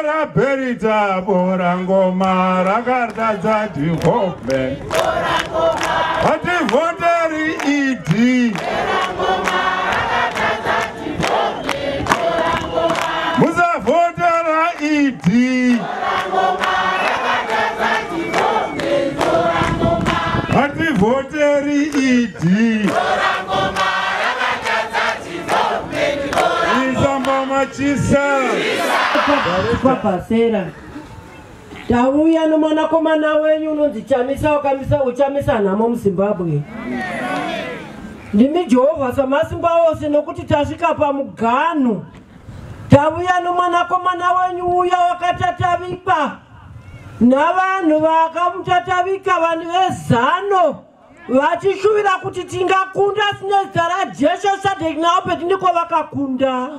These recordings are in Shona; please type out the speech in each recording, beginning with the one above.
Vhotera Berita Borangoma rakatadza development. Hativhoteri ED. Musavhotera ED. Hativhoteri ED. Isamba machisa. Kwabhasera tauya nomwanakomana wenyu unonzi Chamisa, wakamisa uchamisa nhamo muZimbabwe. Ndimi Jehovha samasimba ose, nokuti tasvika pamuganhu. Tauya nomwanakomana wenyu uya wakatatavika navanhu vakamutatavika, vanhu vezano vachishuvira kuti tingakunda nezita raJesu. Shadrach naAbednego vakakunda.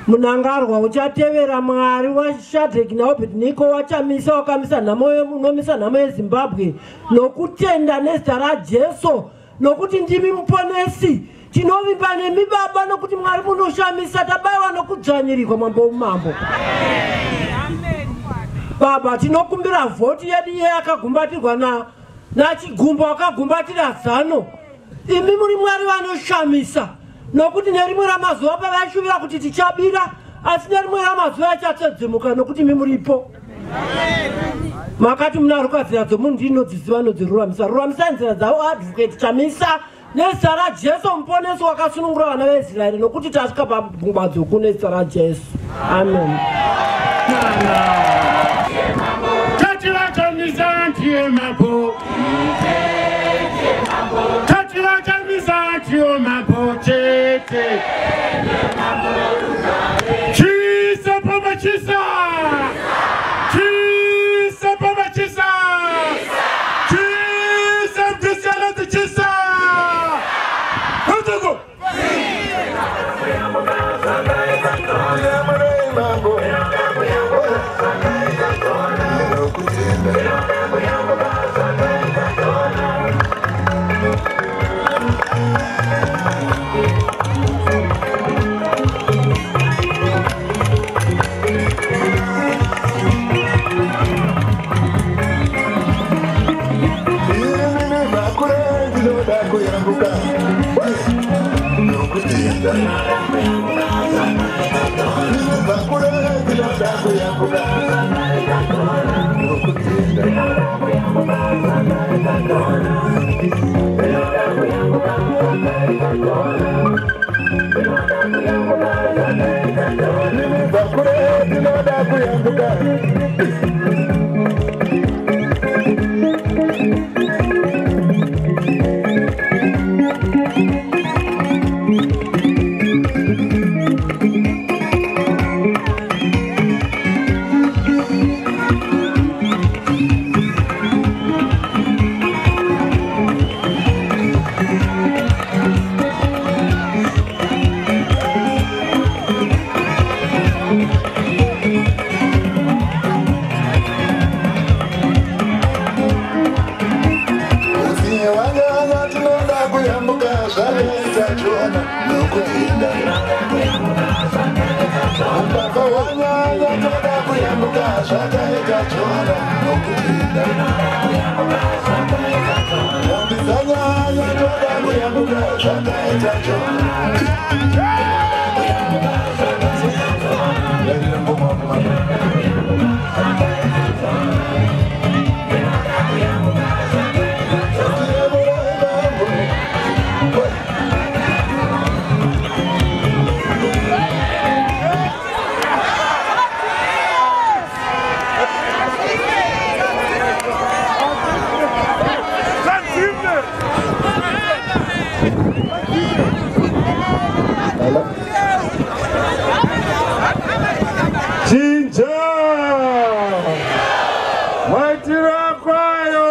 Munangarwa uchatevera Mwari waShadrach naAbednego, wachamisa, wakamisa nhamo, unomisa nhamo yeZimbabwe nokutenda nezita raJesu, nokuti ndimi muponesi. Tinovimba nemi Baba, nokuti Mwari munoshamisa. Tabayiwa nokudzvanyirirwa, Mambo womumambo. Baba, tinokumbira vhoti yedu iye yakagumbatirwa naChigumba, wakagumbatira zano. Imi muri Mwari vanoshamisa, nokuti nerimwe ramazuva pavaishuvira kuti tichabira, asi nerimwe ramazuva achatsedzimuka, nokuti imi muripo. Makati muna Ruka, nzira dzomunhu ndinodziziva, nodziruramisa. Ruramisai nzira dzavo, Advocate Chamisa, nezita raJesu muponesi wakasunungura vana veIsraeri, nokuti tasvika pagungwa dzvuku nezita raJesu. Amen. Tati vachamisa ndiye mambo. Tati vachamisa ndiyo mambo chete. Chisa pama chisa. Chisa pama chisa. Chisa mdisialati chisa. Hutuku. Chinja maitiro kwayo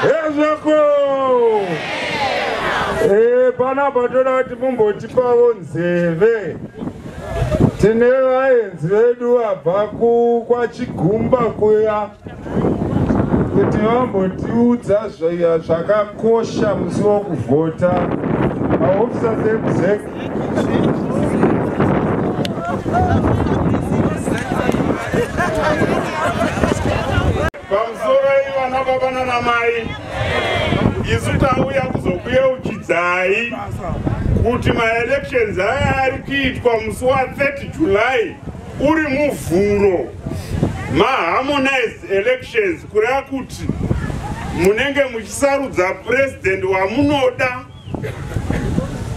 ezvako. Panapa toda kuti mumbotipawo nzeve. Tine vaenzi vedu vabva kwaChigumba kuya, kuti vambotiudza zvakakosha musi wokuvhota. Maofficers ekuZEC. kukuyeuchidzai kuti maelections aya ari kuitwa musi wa30 July uri Muvhuro, maharmonized elections, kureva kuti munenge muchisarudza president wamunoda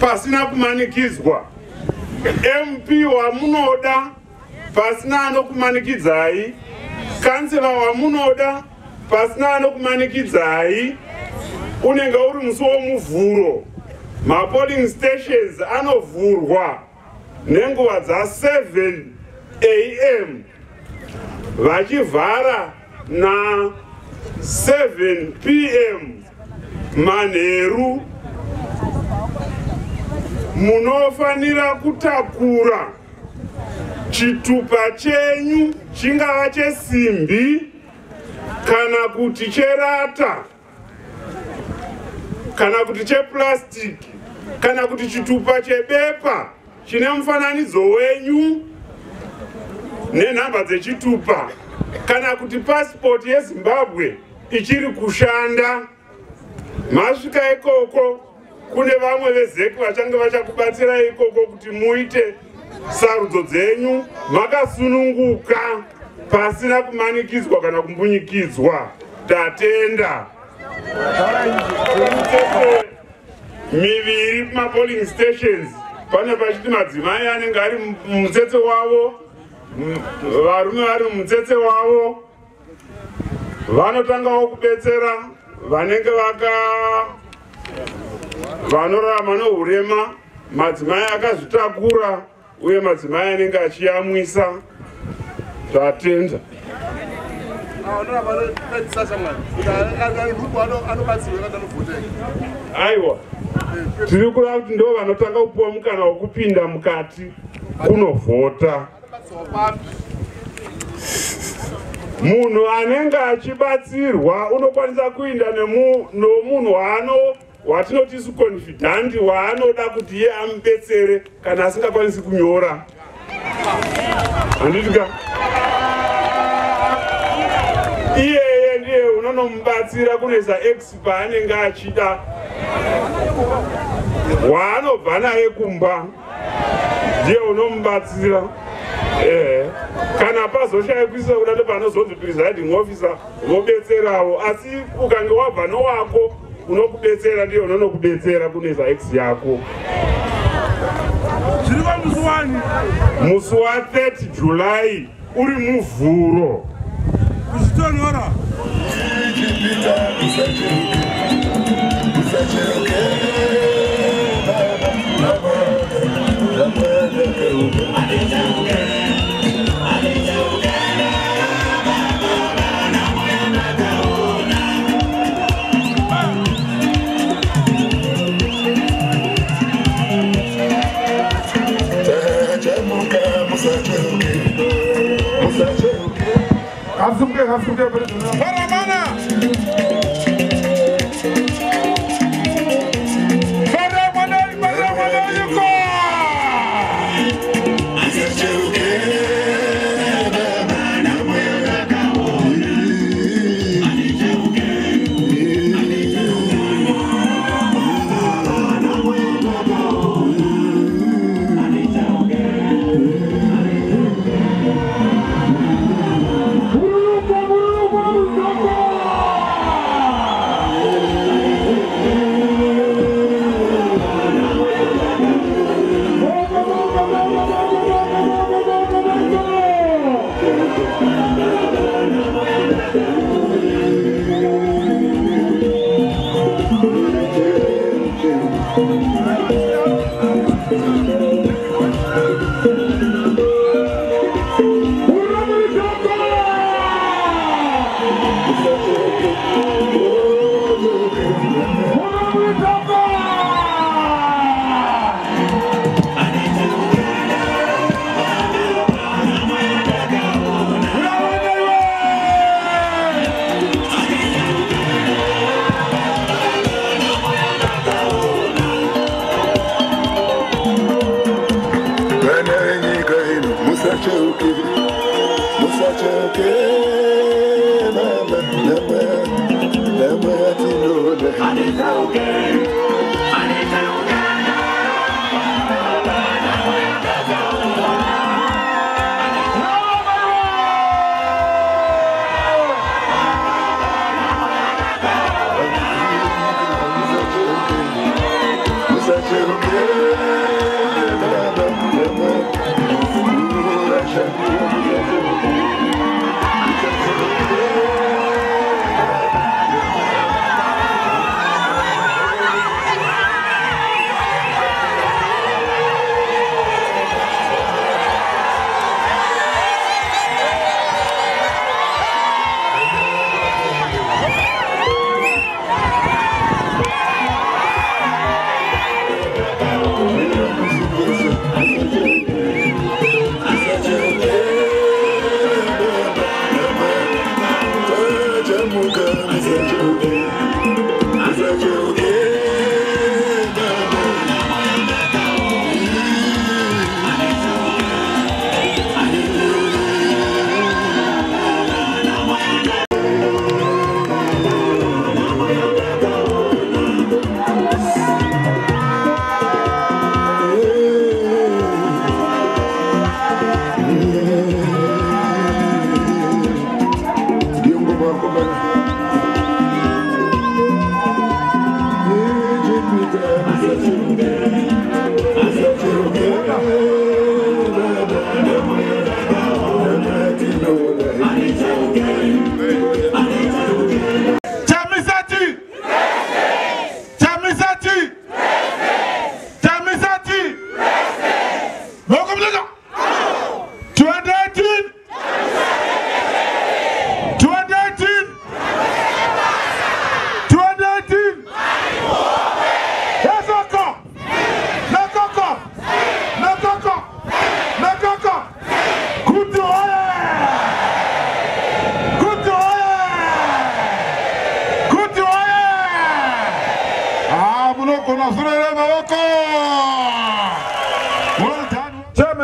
pasina kumanikidzwa, MP wamunoda pasina anokumanikidzai, kansela wamunoda pasina anokumanikidzai. Unenge uri musi woMuvhuro. Mapolling stations anovhurwa nenguva dza7 am, vachivhara na7 pm manheru. Munofanira kutakura chitupa chenyu, chingava chesimbi kana kuti cherata kana kuti cheplastiki kana kuti chitupa chebepa chine mufananidzo wenyu nenhamba dzechitupa, kana kuti pasipoti yeZimbabwe ichiri kushanda. Masvika ikoko, kune vamwe veZEC vachange vachakubatsirai ikoko kuti muite sarudzo dzenyu makasununguka, pasina kumanikidzwa kana kumbunyikidzwa. Tatenda. Mitsetse miviri kumapolling stations, pane pachiti madzimai anenge ari mumutsetse wavo, varume vari mumutsetse wavo. Vanotangawo kubetsera vanenge vaka vanorarama nourema, madzimai akazvitakura uye madzimai anenge achiyamwisa. Tatenda. Vanopedzisa shamwari kuti anobatsirwa kana anovhoteka. Aiwa, tiri kureva kuti ndo vanotanga kupiwa mukana wokupinda mukati kunovhota. Anobatsirwa papi? Munhu anenge achibatsirwa unokwanisa kuinda nomunhu waano watinoti isu confidant, waanoda kuti iye amubetsere kana asingakwanisi kunyora, handitika? Iyeye ndiye unonomubatsira kunoisa X paanenge achida. Waanobva naye kumba ndiye unomubatsira. Ehe, kana pazoshayikwisisa kuda, ndopanozonzi presiding officer vobetserawo, asi ukange wabva nowako unokubetsera, ndiye unonokubetsera kunoisa X yako. Zviri pamusi wani? Musi wa30 July uri Muvhuro. Kuchitonhora. Chipita, usacheuke, usacheuke, baba, baba, baba. Tachamuka, musacheuke, musacheuke. Ngasimuke, ngasimuke. Paramana. Paramana, paramana yuko. Usacheuke, baba, baba. Muruko, muruko, muruko. Muruko, muruko, muruko, muruko, muruko, muruko, muruko. Vana venyika ino, musacheuke, musacheuke, baba, nama, nama yatinoda.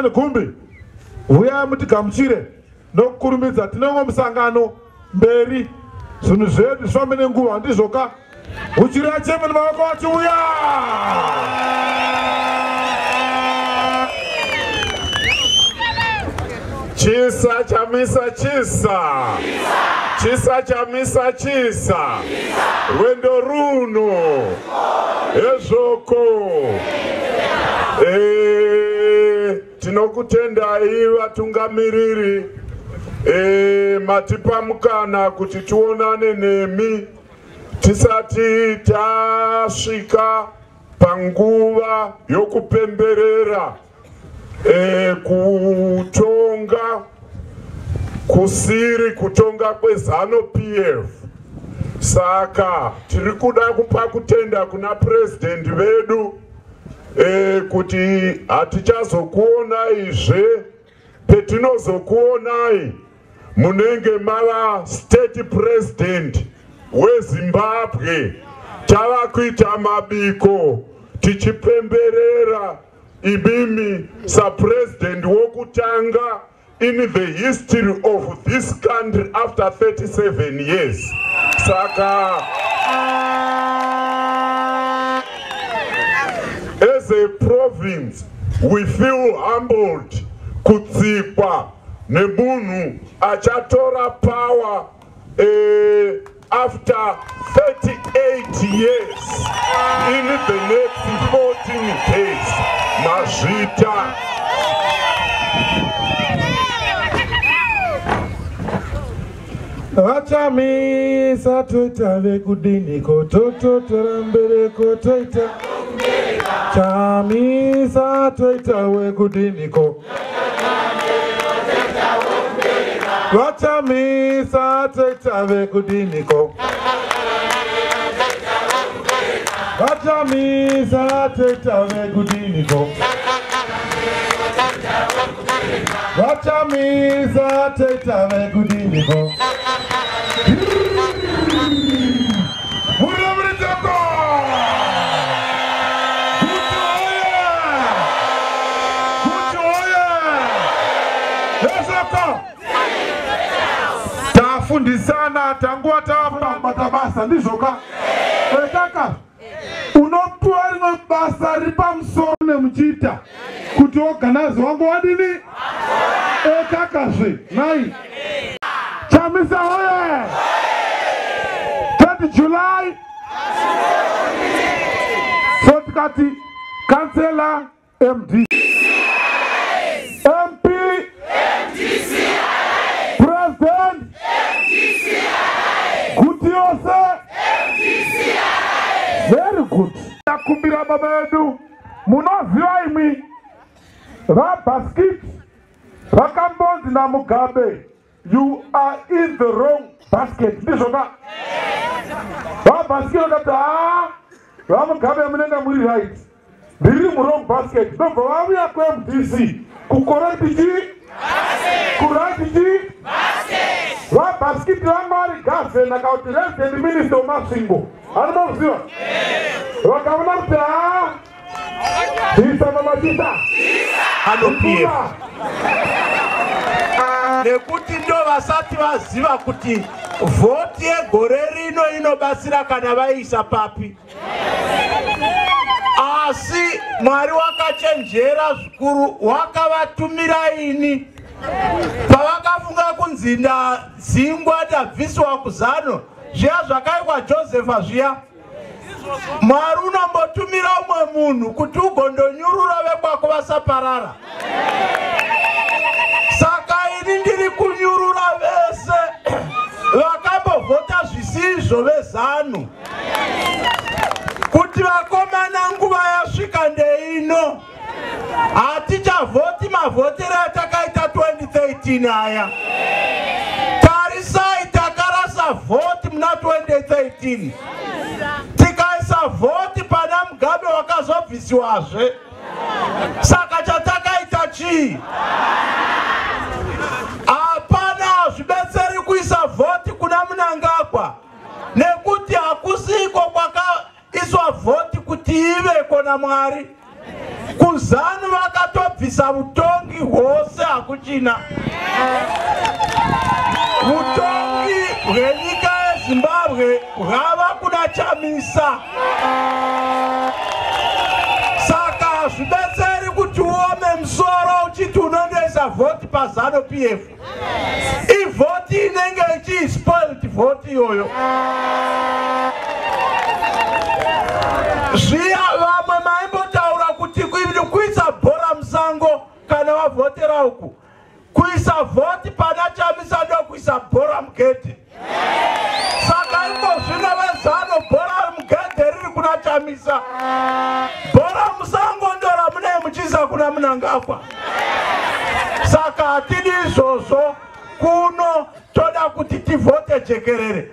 Chairman Gumbi, uyai mutigamuchire nokukurumidza. Tinenge musangano mberi, zvinhu zvedu zvifambe nenguva, ndizvoka? Uchirai chairman maoko vachiuya. Chisa Chamisa chisa, chisa Chamisa chisa, rwendo runo hezvoko. Tinokutendai vatungamiriri, matipa mukana kuti tionane nemi tisati tasvika panguva yokupemberera kutonga kusiri kutonga kweZANU PF. Saka tiri kuda kupa kutenda kuna purezidendi vedu kuti hatichazokuonaizve. Petinozokuonai munenge mava state president weZimbabwe, tava kuita mabiko tichipemberera imimi sapresident wokutanga in the history of this country after 37 years. Saka as a province we feel humbled kutsikwa nemunhu achatora power after 38 years in the next 14 days. Mazvita. VaChamisa toita vekudiniko, tototora mbereko toita Chamisa toita wekudiniko, VaChamisa toita vekudiniko, VaChamisa toita vekudiniko, VaChamisa toita vekudiniko. Muramuritako! Guti oye! Guti oye! Ezoko! Tafundisana tanguva tava basa, ndizvoka? Ekaka, unopiwa rimwe basa riri pamusoro nemuchiita kuti organize wangu wadini? Ekakazve nai Chamisa oye! 30 July. So tikati kansela MD, MP, President, Guti yose. Very good. Takumbira baba vedu, munoziva imwi vaBaskit vakambonzi naMugabe, "You are in the wrong basket," ndizvoka? VaBaskit vakati, "Haa, vaMugabe, munenge muri right, ndiri muwrong basket." Ndobva vauya kuMDC kucorrect chi kuright chi. VaBaskit vanga vari gavhena kana kuti resident minister weMasvingo, anomakuziva. Vakaona kuti haa, chisa mama chisa. ZANU PF, nekuti ndo vasati vaziva kuti vhoti yegore rino inobatsira kana vaiisa papi. Asi Mwari wakachenjera zvikuru, wakavatumira ini pavakafunga kunzi ndadzingwa, ndabvisiwa kuZANU, zviya zvakaikwa Josefa zviya. Mwari unombotumira umwe munhu kuti ugondonyurura vekwako vasaparara. Saka ini ndiri kunyurura vese vakambovhota zvisizvo veZANU kuti vakomana, nguva yasvika ndeino, hatichavhoti mavhotero atakaita 2013 aya. Tarisai, takarasa vhoti muna 2013, tikaisa vhoti pana Mugabe wakazobvisiwazve. Saka chatakaita chii? Hapana, hazvibetseri kuisa vhoti kuna Munangagwa nekuti hakusiko kwakaiswa vhoti kuti iveko naMwari. KuZanu vakatobvisa utongi hwose, hakuchina utongi hwenyika yeZimbabwe, hwava kuna Chamisa. Saka hazvibetseri kuti uome musoro uchiti unondoisa vhoti paZanu PF. Ivhoti inenge ichiispoiled vhoti iyoyo. Zviya vamwe maimbotaura kuti kuisa bhora musango kana wavhotera uku, kuisa vhoti pana Chamisa ndokuisa bhora mugedhe. Saka iko zvino veZanu, bhora mugedhe riri kuna Chamisa, bhora musango ndoramunee muchiisa kuna Mnangagwa. Saka hatidi izvozvo kuno, toda kuti tivhote jekerere.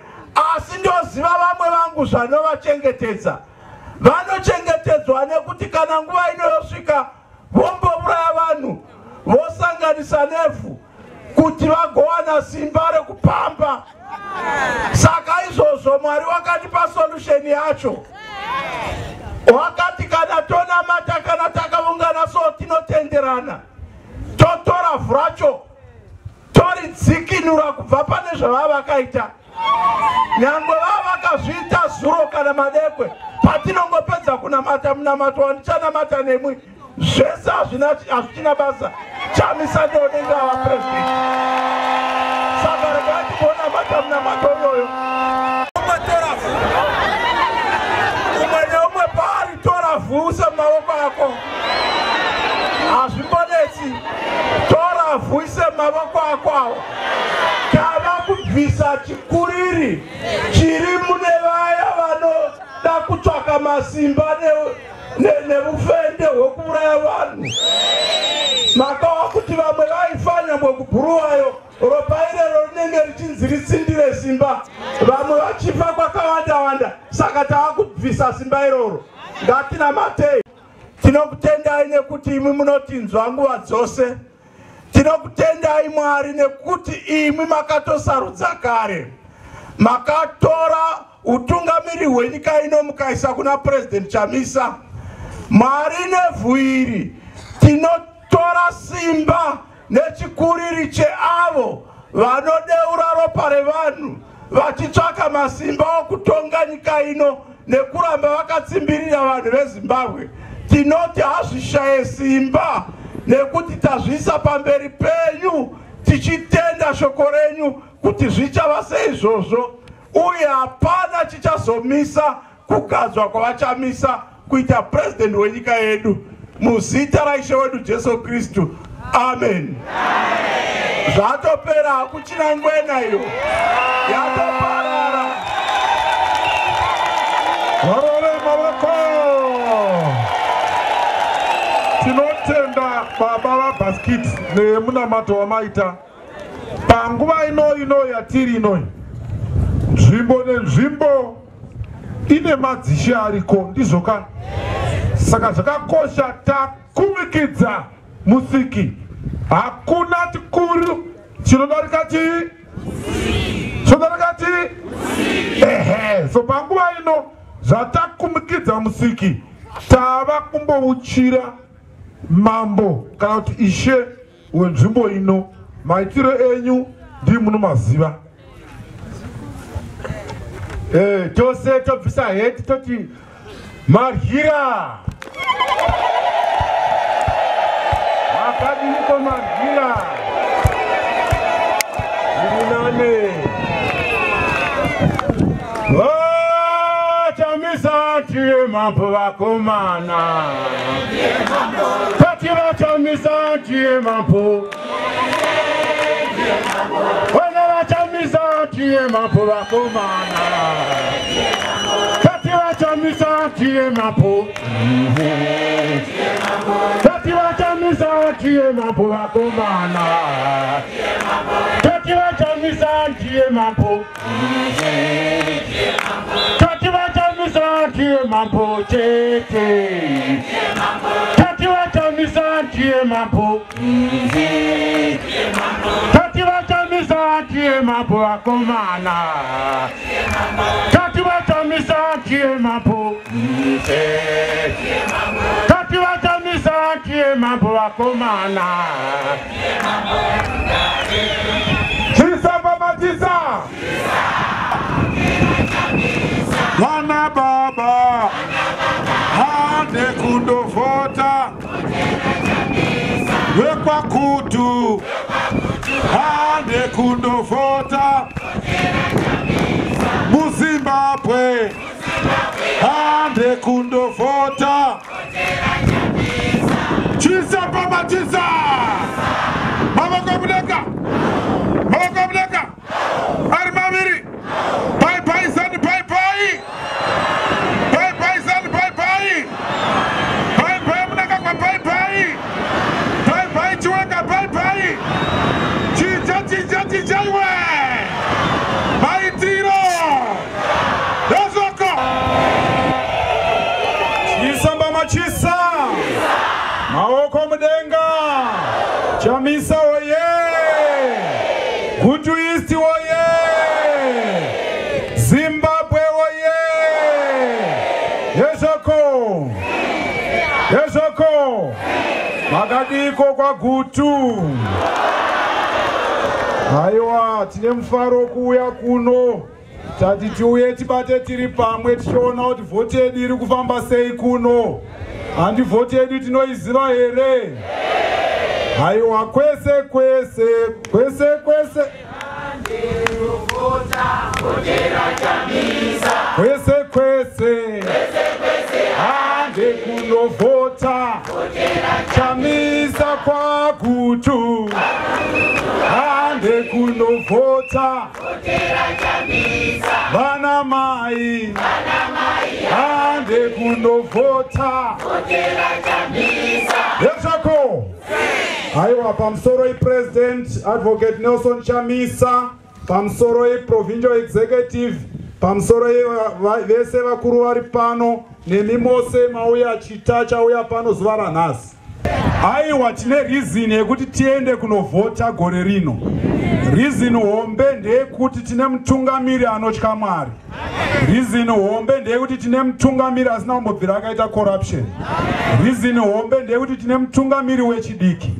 Asi ndoziva vamwe vangu zvanovachengetedza, vanochengetedzwa nekuti kana nguva inoyosvika vombouraya vanhu, vosanganisa nevhu kuti vagowana simba rekupamba. Saka izvozvo Mwari wakatipa solution yacho, wakati kana tonamata, kana takaungana so, tinotenderana, totora vhu racho, toridzikinura kubva pane zvavava vakaita. Nyangwe vava vakazviita zuro kana madekwe, patinongopedza kunamata munamato wandichanamata nemwi, zvese hazvichina basa. Chamisa ndonenge ava president. Saka regai timbonamata munamato iyoyo. Umwe tora vhu, umwe neumwe paari, tora vhu use mumaoko ako, hazvimbonetsi. Tora vhu ise mumavoko ako awo. Tava kubvisa chikuriri chiri mune vaya vanoda kutsvaka masimba nevufende hwekuuraya vanhu. Makawa kuti vamwe vaifa nyangwe kuBhuruwayo, ropa irero rinenge richinzi ritsindire simba, vamwe vachifa kwakawanda wanda. Saka tava kubvisa simba iroro. Ngatinamatei. Tinokutendai nekuti imwi munotinzwa nguva dzose. Tinokutendai Mwari nekuti imwi makatosarudza kare, makatora utungamiri hwenyika ino mukaisa kuna President Chamisa. Mwari, nevhu iri tinotora simba nechikuriri cheavo vanodeura ropa revanhu vachitsvaka masimba okutonga nyika ino nekuramba vakatsimbirira vanhu veZimbabwe. Tinoti hazvishaye simba nekuti tazviisa pamberi penyu, tichitenda shoko renyu kuti zvichava seizvozvo, uye hapana chichazomisa kugadzwa kwavaChamisa kuita purezidendi wenyika yedu. Muzita raIshe wedu Jesu Kristu, amen. Zvatopera, hakuchina ngwena, iyo yatoparara. Varove mavoko. Tinotenda baba vabhasikiti nemunamato wamaita. Panguva ino ino yatiri inoi, nzvimbo nenzvimbo ine madzishe ariko, ndizvo ka? Saka zvakakosha takumikidza Musiki. Hakuna chikuru chinodarika chii? Chinodarika chii? Ehe. So panguva ino zvatakumikidza Musiki, tava kumbouchira mambo kana kuti ishe wenzvimbo ino. Maitiro enyu ndii munomaziva. Tose tobvisa heti, toti madyira. Makadiniko madyira? Irinane. Chamisa ndiye mambo vakomana, tati vaChamisa ndiye mambo. Vana vaChamisa ndiye mambo vakomana, tati vaChamisa ndiye mambo, tati vaChamisa ndiye mambo vakomana, tati vaChamisa ndiye mambo, tati vaChamisa ndiye mambo chete, tati vaChamisa ndiye mambo, tati vaChamisa ndiye mambo vakomana, tati vaChamisa ndiye mambo, tati vaChamisa. VaChamisa ndiye mambo vakomana. Chisa pamatisa. Vana baba hande kundovhota, vekwaGutu hande kundovhota, muZimbabwe hande kundovhota. Chisa pamatisa. Mavoko mudenga, mavoko mudenga, ari maviri. Pai pai sani pai pai, pai pai sani pai pai, pai pai Mnangagwa pai pai, pai pai Chiwenga pai pai, chinja chinja chinja iwe, maitiro, ndozvoko. Chisamba machisa, maoko mudenga, Chamisa oye, Gutu East oye, Zimbabwe oye, yezvoko, yezvoko, makadiko kwaGutu. Aiwa, tine mufaro kuuya kuno. Tati tiuye tibate tiri pamwe tichiona kuti vhoti yedu iri kufamba sei kuno. Handi vhoti yedu tinoiziva here? Aiwa, kwese kwese kwese kwese kwese kwese hande kunovhota, Chamisa kwaGutu, hande kunovhota, vana mai hande kunovhota. Yezvako. Aiwa, pamusoro iPresident Advocate Nelson Chamisa, pamusoro iProvincial Executive, pamusoro vese vakuru vari pano, nemi mose mauya chita chauya pano zuva ranhasi. Aiwa, tine reason yekuti tiende kunovhota gore rino. Reason hombe ndeyekuti tine mutungamiri anotya Mwari. Reason hombe ndeyekuti tine mutungamiri asina kumbobvira akaita corruption. Reason hombe ndeyekuti tine mutungamiri wechidiki.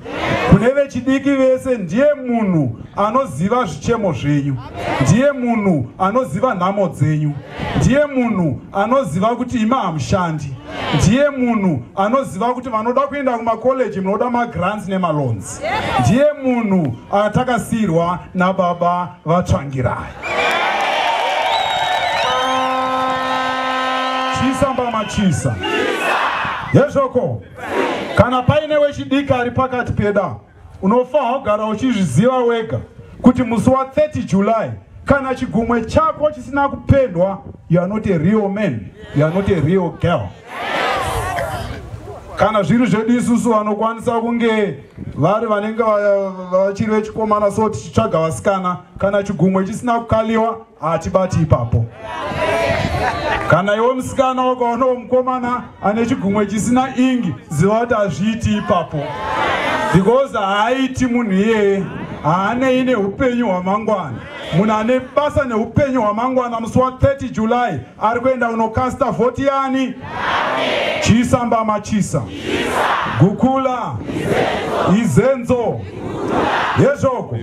Kune vechidiki vese ndiye munhu anoziva zvichemo zvenyu, ndiye munhu anoziva nhamo dzenyu, ndiye munhu anoziva kuti imi hamushandi, ndiye munhu anoziva kuti vanoda kuenda kumakoleji munoda magrants nemaloans, ndiye munhu atakasiyirwa nababa vaTsvangirai. Chisamba machisa yezvoko. Kana paine wechidiki ari pakati peda, unofanira kugara uchizviziva wega kuti musi wa30 July kana chigumwe chako chisina kupendwa, you are not a real man, you are not a real girl. Kana zviri zvedu isusu vanokwanisa kunge vari vanenge vachiri vechikomana, so tichitsvaga vasikana, kana chigumwe chisina kukaliwa hatibati ipapo. Kana iwe musikana wakaonawo mukomana ane chigumwe chisina ingi, ziva kuti hazviiti ipapo, because haaiti munhu iyeye, haanei neupenyu hwamangwana. Munhu ane basa neupenyu hwamangwana musi wa30 July ari kuenda unokasta vhoti yani. Chisamba machisa, gukula izenzo yezvoko.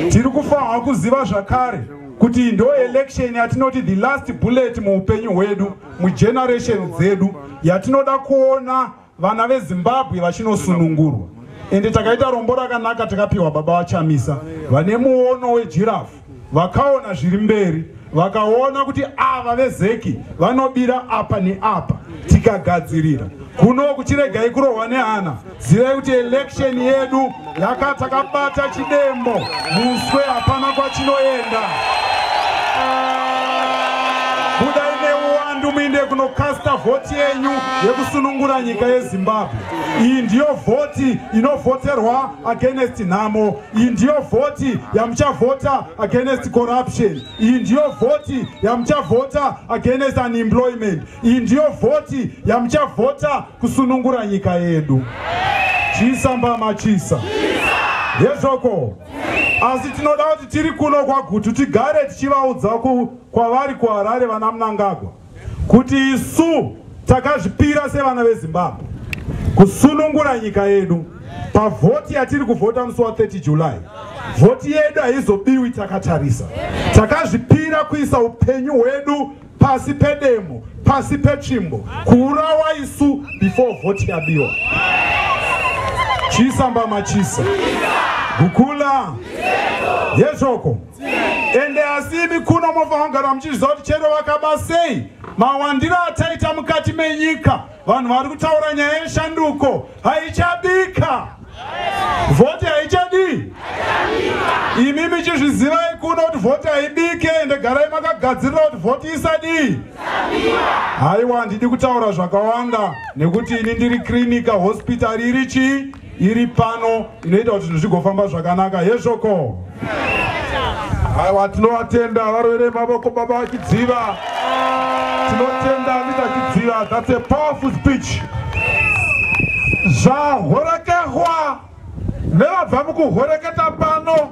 Tiri kufanira kuziva zvakare kuti ndo election yatinoti the last bullet muupenyu hwedu, mugeneration dzedu, yatinoda kuona vana veZimbabwe vachinosunungurwa. Ende takaita rombo rakanaka, takapiwa baba vaChamisa vane muono wejirafu, vakaona zviri mberi, vakaona kuti ava veZEC vanobira apa neapa, tikagadzirira kuno. Kuchiregai kurohwa nehana, zivai kuti election yedu takabata chidembo muswe, hapana kwachinoenda. Budai neuwandu muinde kunokasta vhoti yenyu yekusunungura nyika yeZimbabwe. Iyi ndiyo vhoti inovhoterwa against nhamo, iyi ndiyo vhoti yamuchavhota against corruption, iyi ndiyo vhoti yamuchavhota against unemployment, iyi ndiyo vhoti yamuchavhota kusunungura nyika yedu. Chisamba machisa yezvoko. Asi tinoda kuti tiri kuno kwaGutu tigare tichivaudza kwavari kuHarare vana Mnangagwa kuti isu takazvipira sevana veZimbabwe. Kusunungura nyika yedu pavhoti yatiri kuvhota musi wa30 July. Vhoti yedu haizobiwi takatarisa. Takazvipira kuisa upenyu hwedu pasi pedemo, pasi petsvimbo, kuurawa isu before vhoti yabiwa. Chisa mbama chisa. Gukula. Yezvoko. Ende asi imi kuno mofanira kugara muchizviziva kuti chero vakaba sei, mawandiro ataita mukati menyika, vanhu vari kutaura nyaya yeshanduko haichabika. Vhoti haichadii. Imi michizvizivai kuno kuti vhoti haibike, ende garai makagadzirira kuti vhoti isadii. Haiwa, handidi kutaura zvakawanda nekuti ini ndiri kirinika hospital iri chii iri pano inoita kuti zvinhu zvigofamba zvakanaka. Yezvoko. Aiwa, tinovatenda, varovere mavoko baba vachidziva. Tinotenda Mr Chidziva, that's a powerful speech. Zvahorekehwa nevabva mukuhoreketa pano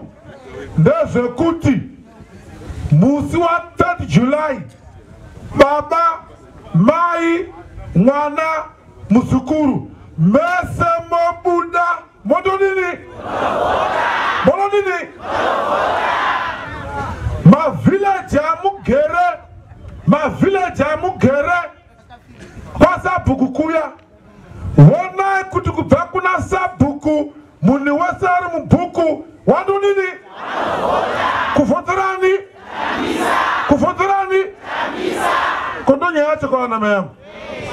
ndezvekuti musi wa3 July, baba, mai, mwana, muzukuru, mese mobuda motodini, monodini mavhileji amugere, mavhileji amugere kwasabhuku kuya. Honai kuti kubva kuna sabhuku munhu wese ari mubhuku wandodini kuvhoterani, kuvhoterani kondonyaya yacho kwaana mai yangu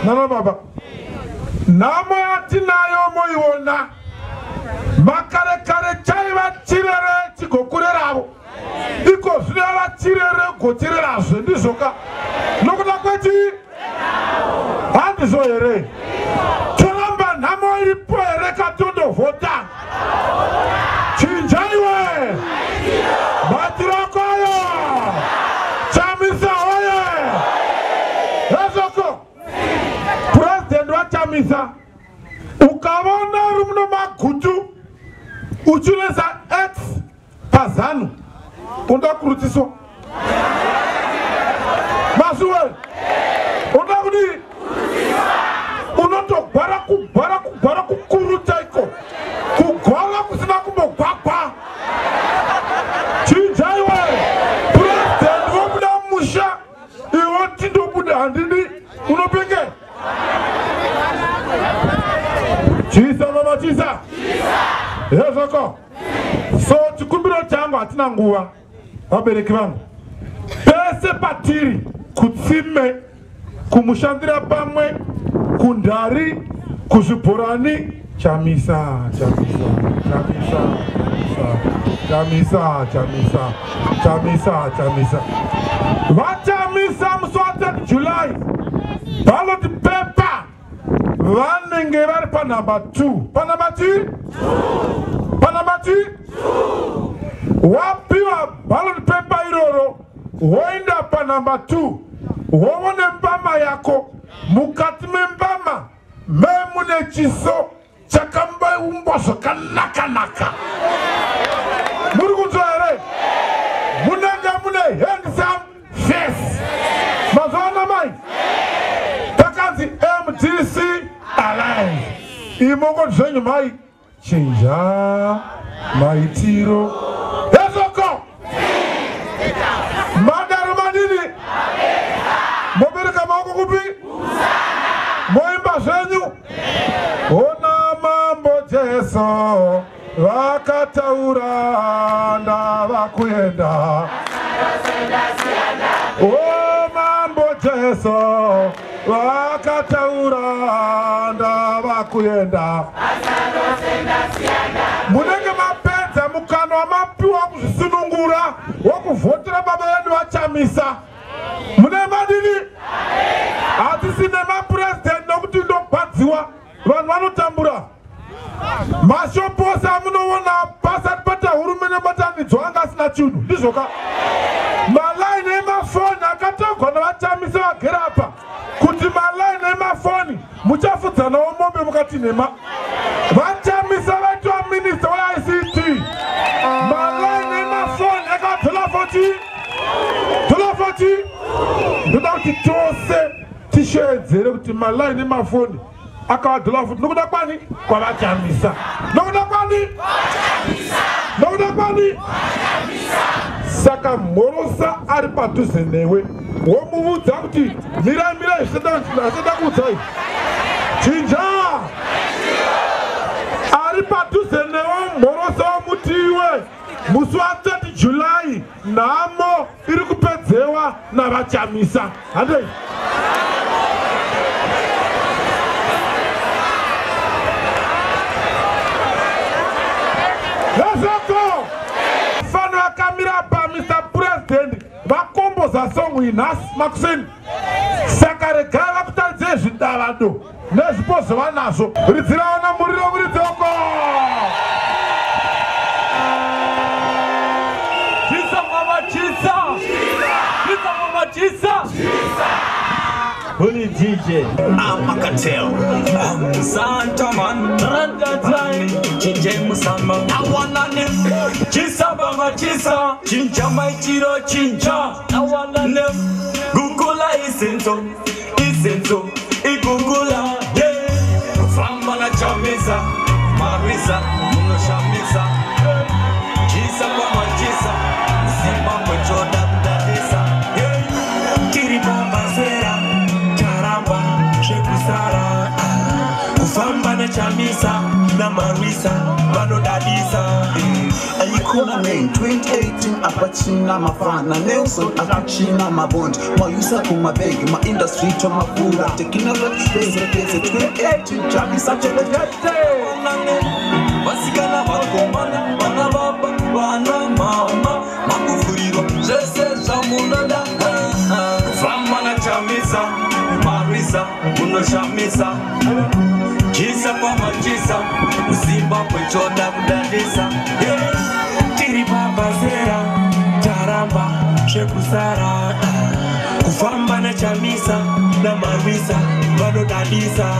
nana baba. Nhamo yatinayo moiona makare kare chaiva chirere chigokureravo, iko zvino yava chirere gochirerazve. Ndizvoka nokuda kweti handizvo here? Toramba nhamo iripo here katondovhota? Chinjaiwe matirokoyo. Chamisa oye! Ezvoko purezidendi waChamisa, ukavona uri muno magutu uchinoisa X paZanu, unoda kurutsiswa masuwe, unoda kudii? Unotogwara, kugwara, kugwara kukuru chaiko, kugwara kusina kumbogwagwa. Chinjaiwe purezidendi vobuda musha, iwe tindobuda handidi, unopenge. Chisa mama chisa yezvoko. So chikumbiro changu, hatina nguva, vabereki vangu, pese patiri kutsime, kumushandira pamwe, kundari, kuzvibhorani, Chamisa, Chamisa, Chamisa, Chamisa, Chamisa, Chamisa, Chamisa. VaChamisa musi wa3 July, ballot paper vanenge vari panhamba 2, panhamba 2, panhamba 2. Wapiwa ballot paper iroro, woenda panhamba 2, wovone mbama yako. Mukati membama memune chiso chakambaumbwa zvakanaka-naka. Muri kunzwa here? Munenge mune handsome face. Mazuva ana mai takanzi MDC Alliance, imongoti zvenyu mai chinja maitiro ezoko madaro madini, mobereka maoko kupi, moimba zvenyu ona mambo Jesu vakataura ndava kuenda. O mambo Jesu vakataura ndava kuenda. Munenge mapedza mukana wamapiwa kuzvisunungura wokuvhotera baba vedu vaChamisa. Mune madini hatisi nemapurezidendi nokuti ndogwadziwa, vanhu vanotambura. Mashopu ose amunoona pasati pata hurumende batanidzwa anga asina chinhu, ndizvoka? Malaini emafoni akatagwa navaChamisa vagere apa kuti malaini emafoni muchafudzanawo mombe mukati nhema. VaChamisa vaitwa minista weICT, malaini emafoni akadhola 40, dhola 40. Ndoda kuti tose tisheedzere kuti malaini emafoni. Akavadhula futi nokuda kwani? KwavaChamisa. Nokuda kwani? Nokuda kwani? Saka mhorosa ari padhuze newe, womuudza kuti mirai mirai, zvisada kuudzai. Chinja ari padhuze newe, mhorosa womutiwe musi wa30 July, nhamo iri kupedzewa navaChamisa. Handei. Ezvoko fano vakamira pa Mr President vakomboza song inhasi makuseni. Saka regai vakutaridzei zvidavado nezvipo zvavanazvo. Ridziraona muriro muridzoko. Chisa mama chisa. Chisa mama chisa. Holy DJ. I'm a cartel. I'm Santa man. Chinje musama. I wanna name. Chisa mama chisa. Chinja my chiro chinja. I wanna name. Gugula isenzo. Isenzo. Igugula. Yeah. Famba na chamisa. Marisa. Muno shamisa. Chisa mama chisa. Zimbabwe choda kudadisa. Yeah. Tiri baba sera. Taramba. Shekusara. Kufamba na chamisa. Na marisa. Vanodadisa. Economy 2018 apachina mafana Nelson apachina mabond mayusa kumabegi maindustry tomafura technology pese pese 2018 Chamisa chete chete. Vasikana vakomana vana baba vana mama makufurirwa zvese zvamunoda. Kufamba na Chamisa marisa munoshamisa. Chisa pamachisa Zimbabwe choda kudadisa. Tiri pabazera taramba zvekusara. Kufamba na Chamisa na marisa vanodadisa.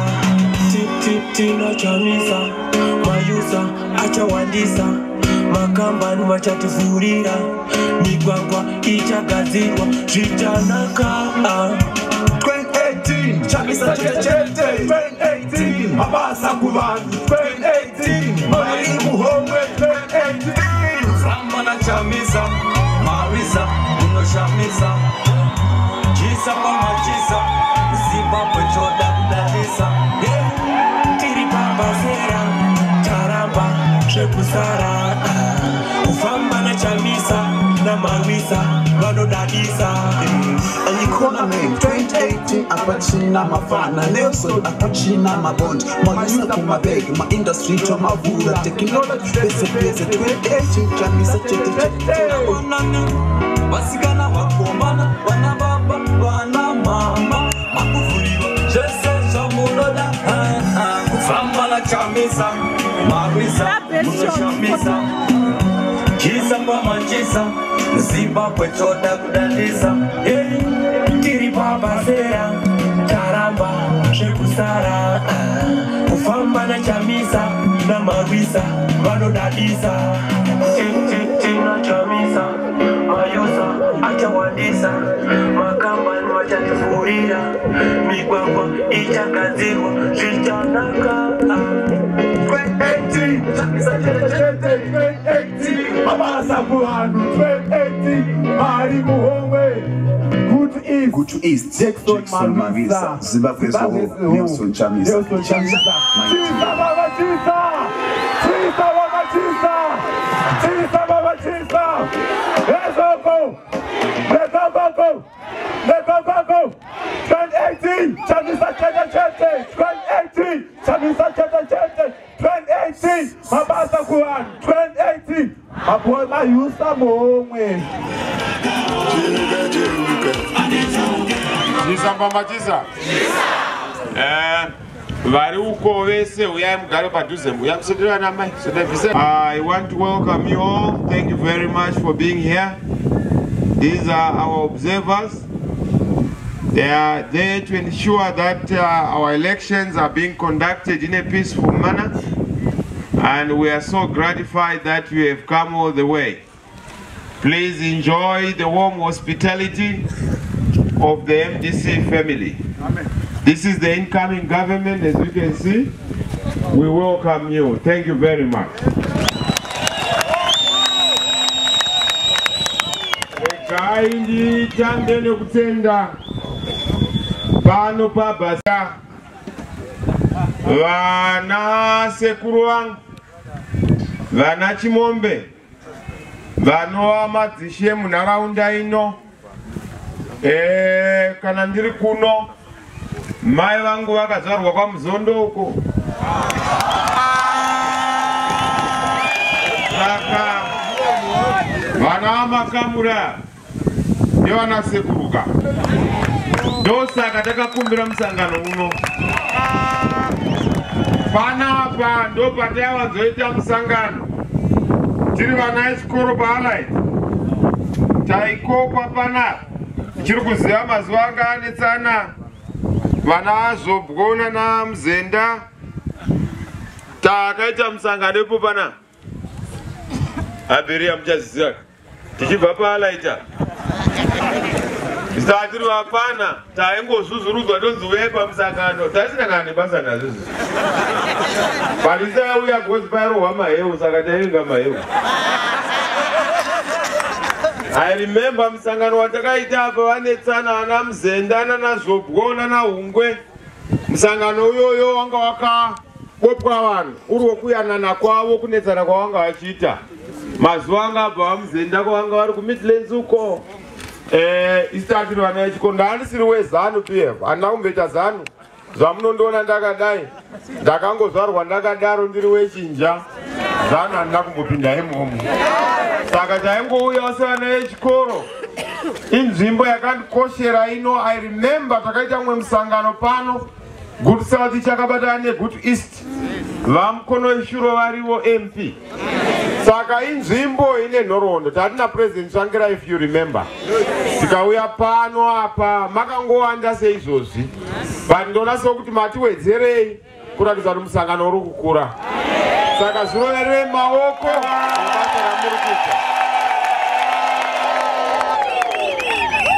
Tina Chamisa mayusa achawandisa. Makambani vachativhurira migwagwa ichagadzirwa zvichanaka. 2018 Chamisa chete chete. 2018 mabasa kuvanhu. 2018 mari muhomwe. 2018 Famba na Chamisa marisa munoshamisa. Chisa pamachisa Zimbabwe choda kudadisa. Tiri pabazera taramba zvekusara. Kufamba na Chamisa na marisa vanodadisa. Economy 2018 apachina mafana Nelson apachina mabond mayusa kumabegi maindustry tomavhura technology pese pese 2018 Chamisa chete chete. Vasikana vakomana vana baba vana mama makufurirwa zvese zvamunoda. Kufamba na Chamisa marisa munoshamisa. Chisa pamachisa Zimbabwe choda kudadisa. Tiri pabazera taramba zvekusara. Kufamba na Chamisa na marisa vanodadisa. Tina Chamisa mayusa achawandisa. Makambani vachativhurira migwagwa ichagadzirwa zvichanaka. 2018 Chamisa chete chete. 2018 mabasa kuvanhu. 2018 mari muhomwe. Good East. Good East. Jackson Marisa. Zimbabwe Zoo. Nelson Chamisa. Nelson Chamisa. Chisa baba chisa. Chisa baba chisa. Chisa baba chisa. Let's go. Let's go go go. Let's go go go. 2018 Chamisa chete chete. 2018 Chamisa chete chete. 2018 mabasa kuvanhu. 2018 maboy mayusa muhomwe. Chisa mbamba chisa. Vari uko vese uyai mugare padhuze mbuya musedera namai. I want to welcome you all. Thank you very much for being here. These are our observers. They are there to ensure that our elections are being conducted in a peaceful manner, and we are so gratified that you have come all the way. Please enjoy the warm hospitality of the MDC family. Amen. This is the incoming government, as you can see. We welcome you. Thank you very much. Regai nditange nekutenda pano pabasa vana sekuru vangu, vana Chimombe, vanova madzishe munharaunda ino. Kana ndiri kuno, mai vangu vakazvarwa kwaMuzondo uko. Saka vana vaMakamura nevana sekuruka, ndosaka takakumbira musangano uno. Panapa ndo pataiwanzoita musangano tiri vana vechikoro paAllied, taikokwa panapa. Tichiri kuziva mazuva anga anetsana vana Zvobwona naMuzenda, takaita musangano ipo pana Aberia, muchaziziva, tichibva paAlaita tiri vapana, taingozvuzvurudzwa tonzi uyai pamusangano. Taisina kana nebasa nazvo izvi, patisauya gozi pairohwa maheu, saka taivenga maheu. I remember musangano watakaita apa vanetsana vana Muzenda nana Zvobwo nana Hungwe. Musangano uyoyo wanga wakakopwa vanhu uri wokuyanana kwavo, kunetsana kwavanga vachiita mazuva anga abva vaMuzenda kwavanga vari kuMidlands uko. Isu tiri vana vechikoro, ndaandisiri weZANU PF, handina kumboita ZANU. Zvamunondiona ndakadai, ndakangozvarwa ndakadaro, ndiri wechinja. ZANU handina kumbopinda imomo, saka taingouyawo sevana vechikoro. Inzvimbo yakandikoshera ino. I remember takaita mumwe musangano pano, Gutu South ichakabatana neGutu East, vaMukonoweshuro varivo MP. Saka inzvimbo ine nhoroondo. Tatina President Tsvangirai, if you remember, tikauya pano apa makangowanda seizvozvi, but ndoona sekuti matiwedzerei kuratidza kuti musangano uri kukura. Saka zviroverei maoko nebasa ramuri kuita.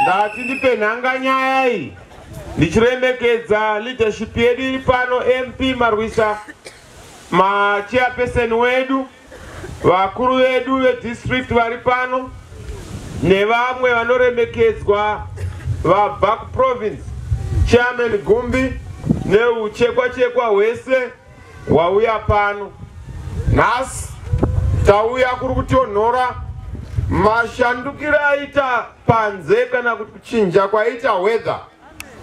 Ndati ndipe nhanga nyaya iyi ndichiremekedza leadership yedu iri pano, MP Marwisa, machairperson wedu, vakuru vedu vedistrict vari pano, nevamwe vanoremekedzwa vabva kuprovince, Chairman Gumbi neuchekwa chekwa hwese hwauya pano nhasi. Tauya kuri kutonhora, mashandukiro aita panze kana kuti kuchinja kwaita weather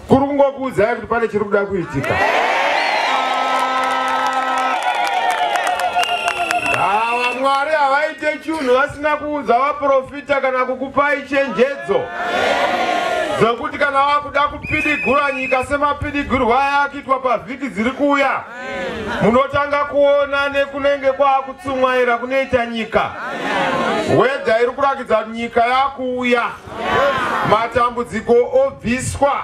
kuri kungokuudzai kuti pane chiri kuda kuitika. Ava Mwari havaite chinhu vasina kuudza vaprofita kana kukupai chenjedzo dzekuti kana vakuda kupidigura nyika semapidigurwa ayakuitwa pavhiki dziri kuuya, munotanga kuona nekunenge kwaakutsumwaira kunoita nyika. Weather iri kurakidza kuti nyika yakuuya, matambudziko obviswa,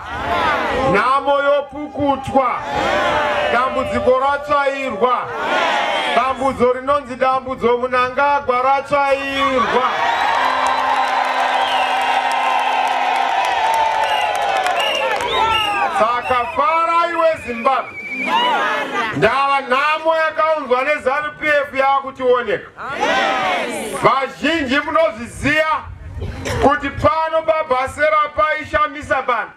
nhamo yopukutwa, dambudziko ratsvairwa, dambudzo rinonzi dambudzo Munangagwa ratsvairwa. Saka farai weZimbabwe, ndava nhamo yakaunzwa neZANU PF yakutioneka. Vazhinji munozviziva kuti pano paBhasera paishamisa pano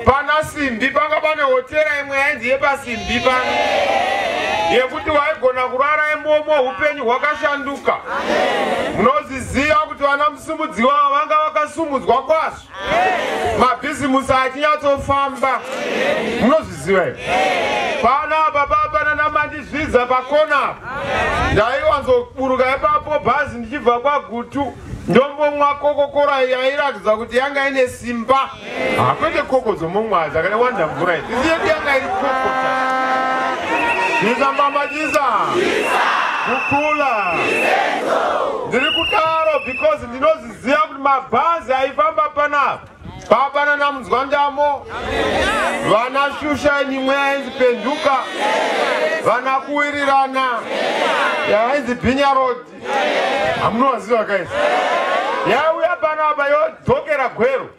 pana Simbi, panga pane hotera imwe yainzi yepaSimbi pano, yekuti waigona kurara imomo, upenyu hwakashanduka. Munozviziva kuti vana Musumudziwa vanga vakasumudzwa kwazvo, mabhizimusi achinyatsofamba. Munozviziva here? Panapa papana naMandizvidza pakona apa, ndaiwanzoburuka ipapo bhazi ndichibva kwaGutu, ndombomwa Coca-Cola yairatidza kuti yanga ine simba. Hakwete koko dzomomwa dzakawanda mvura idzi, isi yedu yanga iri koko. Chisa mbama, chisa kukula. Ndiri kudaro because ndinoziziva kuti mabhazi aifamba panapa papana naMunzwandamo, vana Shusha, imwe yainzi Penduka, vana Kuwirirana, yainzi Bhinya Road. Hamunovaziva kaisi yauya. panapa yodzokera Gweru,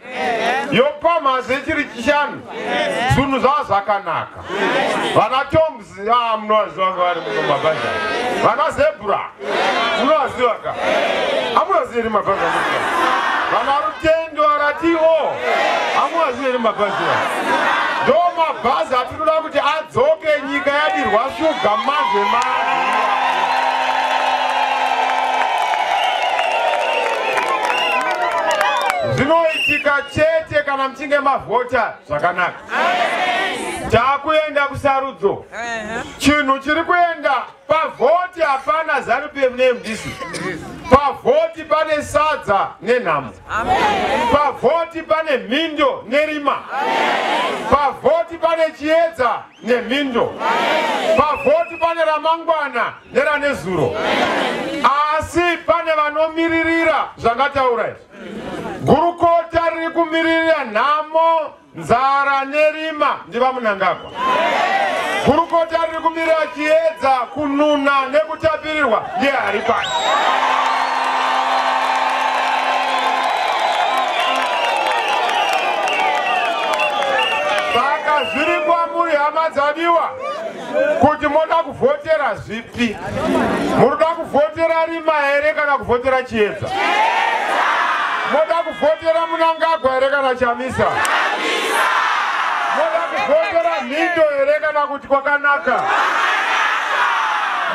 yopamhazve chiri chishanu. Zvinhu zvava zvakanaka. Vana Toms, munovaziva nga vari muno mabhazi. Vana Zebra, munovaziva ka? Hamuvazivi here mabhazi? Vana Rutendo ratiwo, hamuvazivi here mabhazi? Ndo mabhazi atinoda kuti adzoke, nyika yadirwa shuga manje manje. Zvinoitika chete kana muchinge mavhota zvakanaka. Takuenda kusarudzo. Chinhu chiri kuenda pavhoti hapana ZANU-PF neMDC. Pavhoti pane sadza nenhamo. Pavhoti pane mhindo nerima. Pavhoti pane chiedza nemhindo. Pavhoti pane ramangwana neranezuro. Asi pane vanomiririra zvangataura izvi. Gurukota riri kumiririra nhamo, nzara nerima ndiVaMnangagwa. Gurukota riri kumirira chiedza, kununa nekutapirirwa ndiye ari pasi. Saka zviri kwamuri hama dzadiwa kuti moda kuvhotera zvipi? Munoda kuvhotera rima here kana kuvhotera chiedza? Moda kuvhotera Mnangagwa here kana Chamisa? Moda kuvhotera mhindo here kana kuti kwakanaka?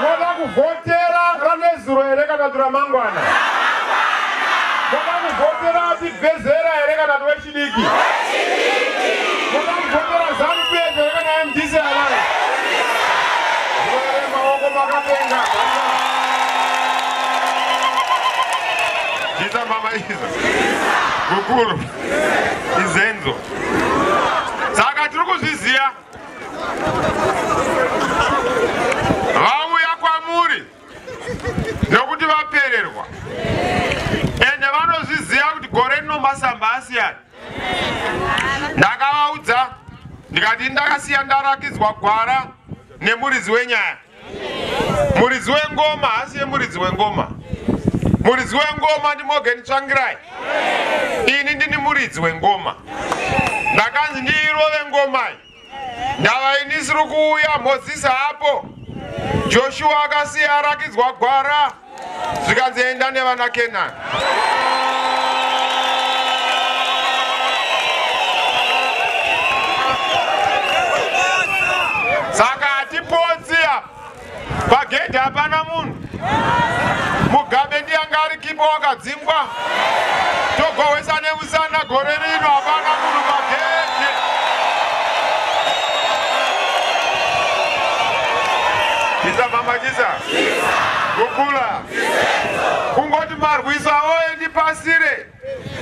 Moda kuvhotera ranezuro here kana kuti ramangwana? Moda kuvhotera atibvezera here kana kuti wechidiki? Moda kuvhotera ZANU-PF here kana MDC Alliance? Maoko makapenga. Chisa mama iza. Kukuru. Izenzo. Saka tiri kuzviziya. Vauya kwamuri nekuti vapererwa. Ende vanozviziya kuti gore rino masamba asiyana. Ndakavaudza ndikati ndakasiya ndarakidzwa gwara nemuridzi wenyaya. Muridzi wengoma haasiye muridzi wengoma. Muridzi wengoma ndi Morgan Tsvangirai. Ini ndini muridzi wengoma. Ndakanzi ndiirove ngoma iyi. Ndava ini siri kuuya Mozisi hapo. Joshua akasiya arakidzwa gwara. Zvikanzi enda nevana Kenani. Saka hatipotsi apa. Pagedhi hapana munhu. Mugabe ndiye anga ari kipo wakadzingwa. Togohwesa nemusana gore rino hapana munhu pagedhi. Chisa mama chisa. Kukula. Kungoti marwisa oye ndipasire.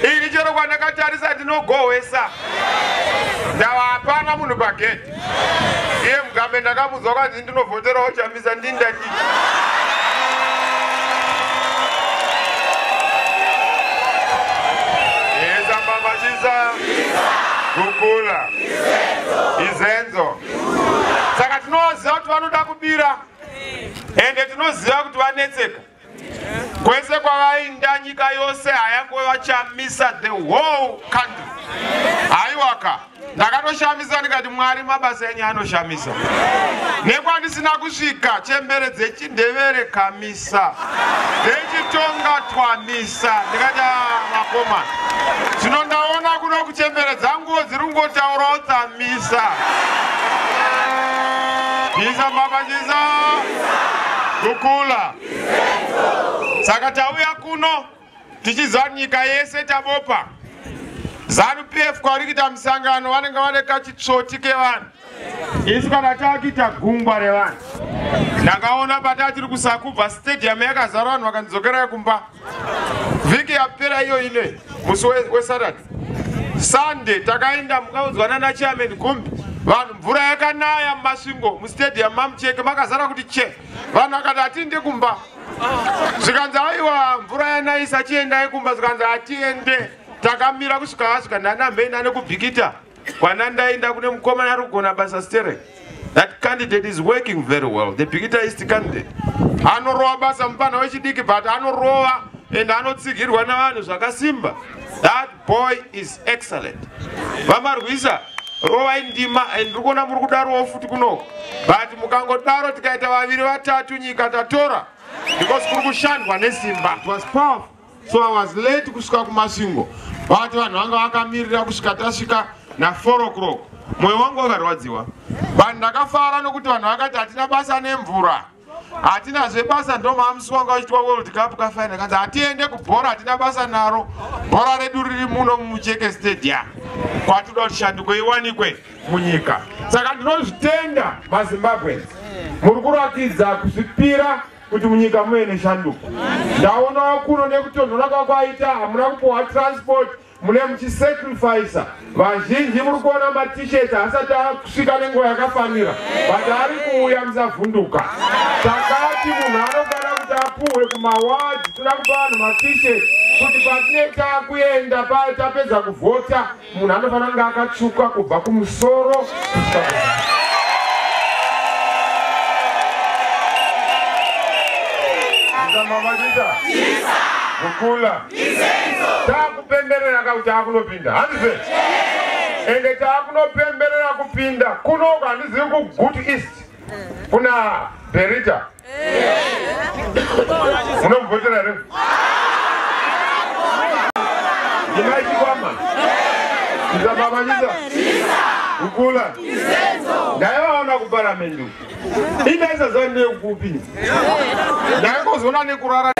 Ini chero kwandakatarisa ndinogohwesa. Ndava hapana munhu pagedhi. Iye Mugabe ndakamudzwa kwanzi ndinovhoterawo Chamisa ndindati. Yesa mama chisa. Kukula. Izenzo. Saka tinoziva kuti vanoda kubira. Ende tinoziva kuti vanetseka. Kwese kwavainda nyika yose hayangove Chamisa the whole country. Haiwaka. Ndakatoshamisa ndikati Mwari mabasa enyu anoshamisa. Nekwandisina kusvika chembere dzechindevere kamisa. Dzechitonga twamisa. Ndikati vakomana. Zvino ndaona kuno kuchembere dzanguwo dziri kungotaurawo tsamisa. Chisa mama chisa. Kukula. Saka tauya kuno tichiziva nyika yese tabopa. ZANU-PF kwari kuita musangano vanenge vane kachitsvoti kevanhu. Isu kana takuita gungwa revanhu. Ndakaona patatiri kusakubva stadium yakazara vanhu vakandidzokerai kumba. Vhiki yapera iyo ine musi weSaturday. Sunday takaenda mukaudzwa nana chairman Gumbi. Vanhu mvura yakanaya muMasvingo mustadium mamucheke makazara kuti che. Vanhu vakati hatinde kumba. Zvikanzi aiwa mvura yanayisa chiendai kumba zvikanzi hatiende. Takamira kusvika vasvika nana mheni ane kubhikita. Kwana ndaenda kune mukomana ari kugona basa sterek. That candidate is working very well. The Bikita East candidate. Anorova basa mupana wechidiki but anorova. Ende anotsigirwa navanhu zvakasimba. That boy is excellent. VaMarwisa, rovai ndima, and ndiri kuona muri kudarowo futi kunoko. But mukangodaro tikaita vaviri vatatu nyika tatora, because kuri kushandwa nesimba. It was powerful. So I was late kusvika kuMasvingo, but vanhu vanga vakamirira kusvika tasvika na4 o'clock. Mwoyo wangu wakarwadziwa, but ndakafara nokuti vanhu vakati hatina basa nemvura, hatinazve basa. Ndomaamusi wanga uchitwa World Cup kafinal, kanzi hatiende kubhora, hatina basa naro, bhora redu riri muno muMucheke Stadium, kwatoda kuti shanduko iwanikwe munyika. Saka ndinozvitenda, maZimbabweans, muri kuratidza kuzvipira kuti munyika muve neshanduko. Ndaonawo kuno nekutonhora kwakwaita, hamuna kupiwa transport, mune muchisacrifica. Vazhinji muri kuona maT-shirt asati asvika nenguva yakafanira, but ari kuuya, musavhunduka. Takati munhu anofanira kuti apuhwe kumawadhi, toda kupa vanhu maT-shirt kuti patinenge taakuenda, tapedza kuvhota, munhu anofanira kunge akatsvuka kubva kumusoro kusvika kuzasi. Mamaita kukula, taakupemberera kakuti taakunopinda, handize? Ende taakunopemberera kupinda kunoko. Handizivi kuGutu East kuna Berita, munomuvhotera here? Ndimaichikwama izamamanyisa kukula, ndaivaona kuparamendi uku, indaisaziva ndeyekupi, ndakangozoona nekurara.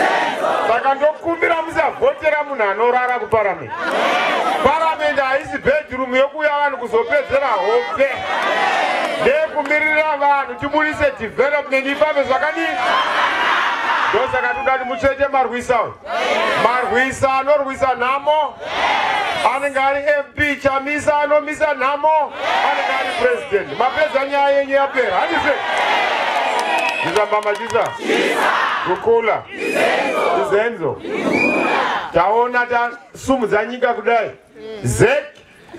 Saka ndokumbira musavhotera munhu anorara kuparamendi. Paramendi haisi bedroom yokuuya vanhu kuzopedzera hope, ndeyekumirira vanhu, tibudise development ifambe zvakadii. Ndosaka toda kuti mutsvete Marwisa uyu. Marwisa anorwisa nhamo anenge ari MP, Chamisa anomisa nhamo anenge ari president. Mapedza, nyaya yenyu yapera, handise? Ndizambamachisa kukula izenzo. Taona tasumudza nyika kudai, ZEC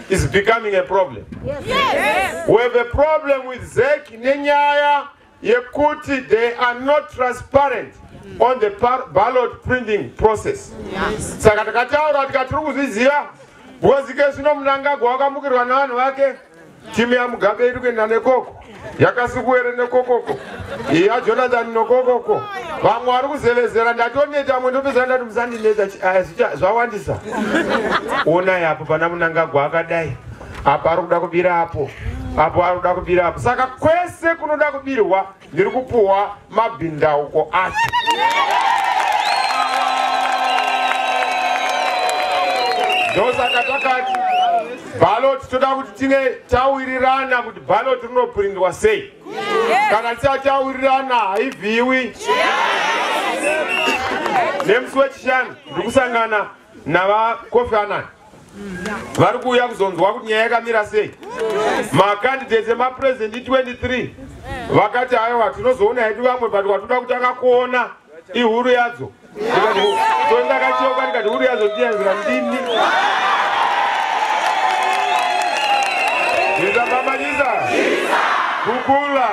is becoming a problem. We have a problem with ZEC nenyaya yekuti they are not transparent on the ballot printing process. Saka takataura tikati tiri kuzviziva, because ke zvino Munangagwa wakamukirwa navanhu vake. Timu yaMugabe iri kuenda nekoko, yaKasukuwere nekokoko, yaJonathan nokokoko, vamwe vari kuzevezera. Ndatoneta, amwe ndopedzana ndati musandinetsa, zvawandisa. Onai apo pana Munangagwa akadai, apa ari kuda kubira apo, apo ari kuda kubira apo. Saka kwese kunoda kubirwa ndiri kupuhwa mabhindauko acho. Ndosaka takati ballot toda kuti tinge tawirirana kuti ballot rinoprindwa sei. Kana tisati tawirirana, haivhiwi. Nemusi weChishanu ndiri kusangana navaKofi Annan, vari kuuya kuzonzwa kuti nyaya yakamira sei. Macandidates emapresident 23 vakati aiwa, tinozoona hedu vamwe, but watoda kutanga kuona ihuru yadzo. So ndakachoka ndikati huru yadzo ndiyanzira ndini. Ndizambamanyisa kukula,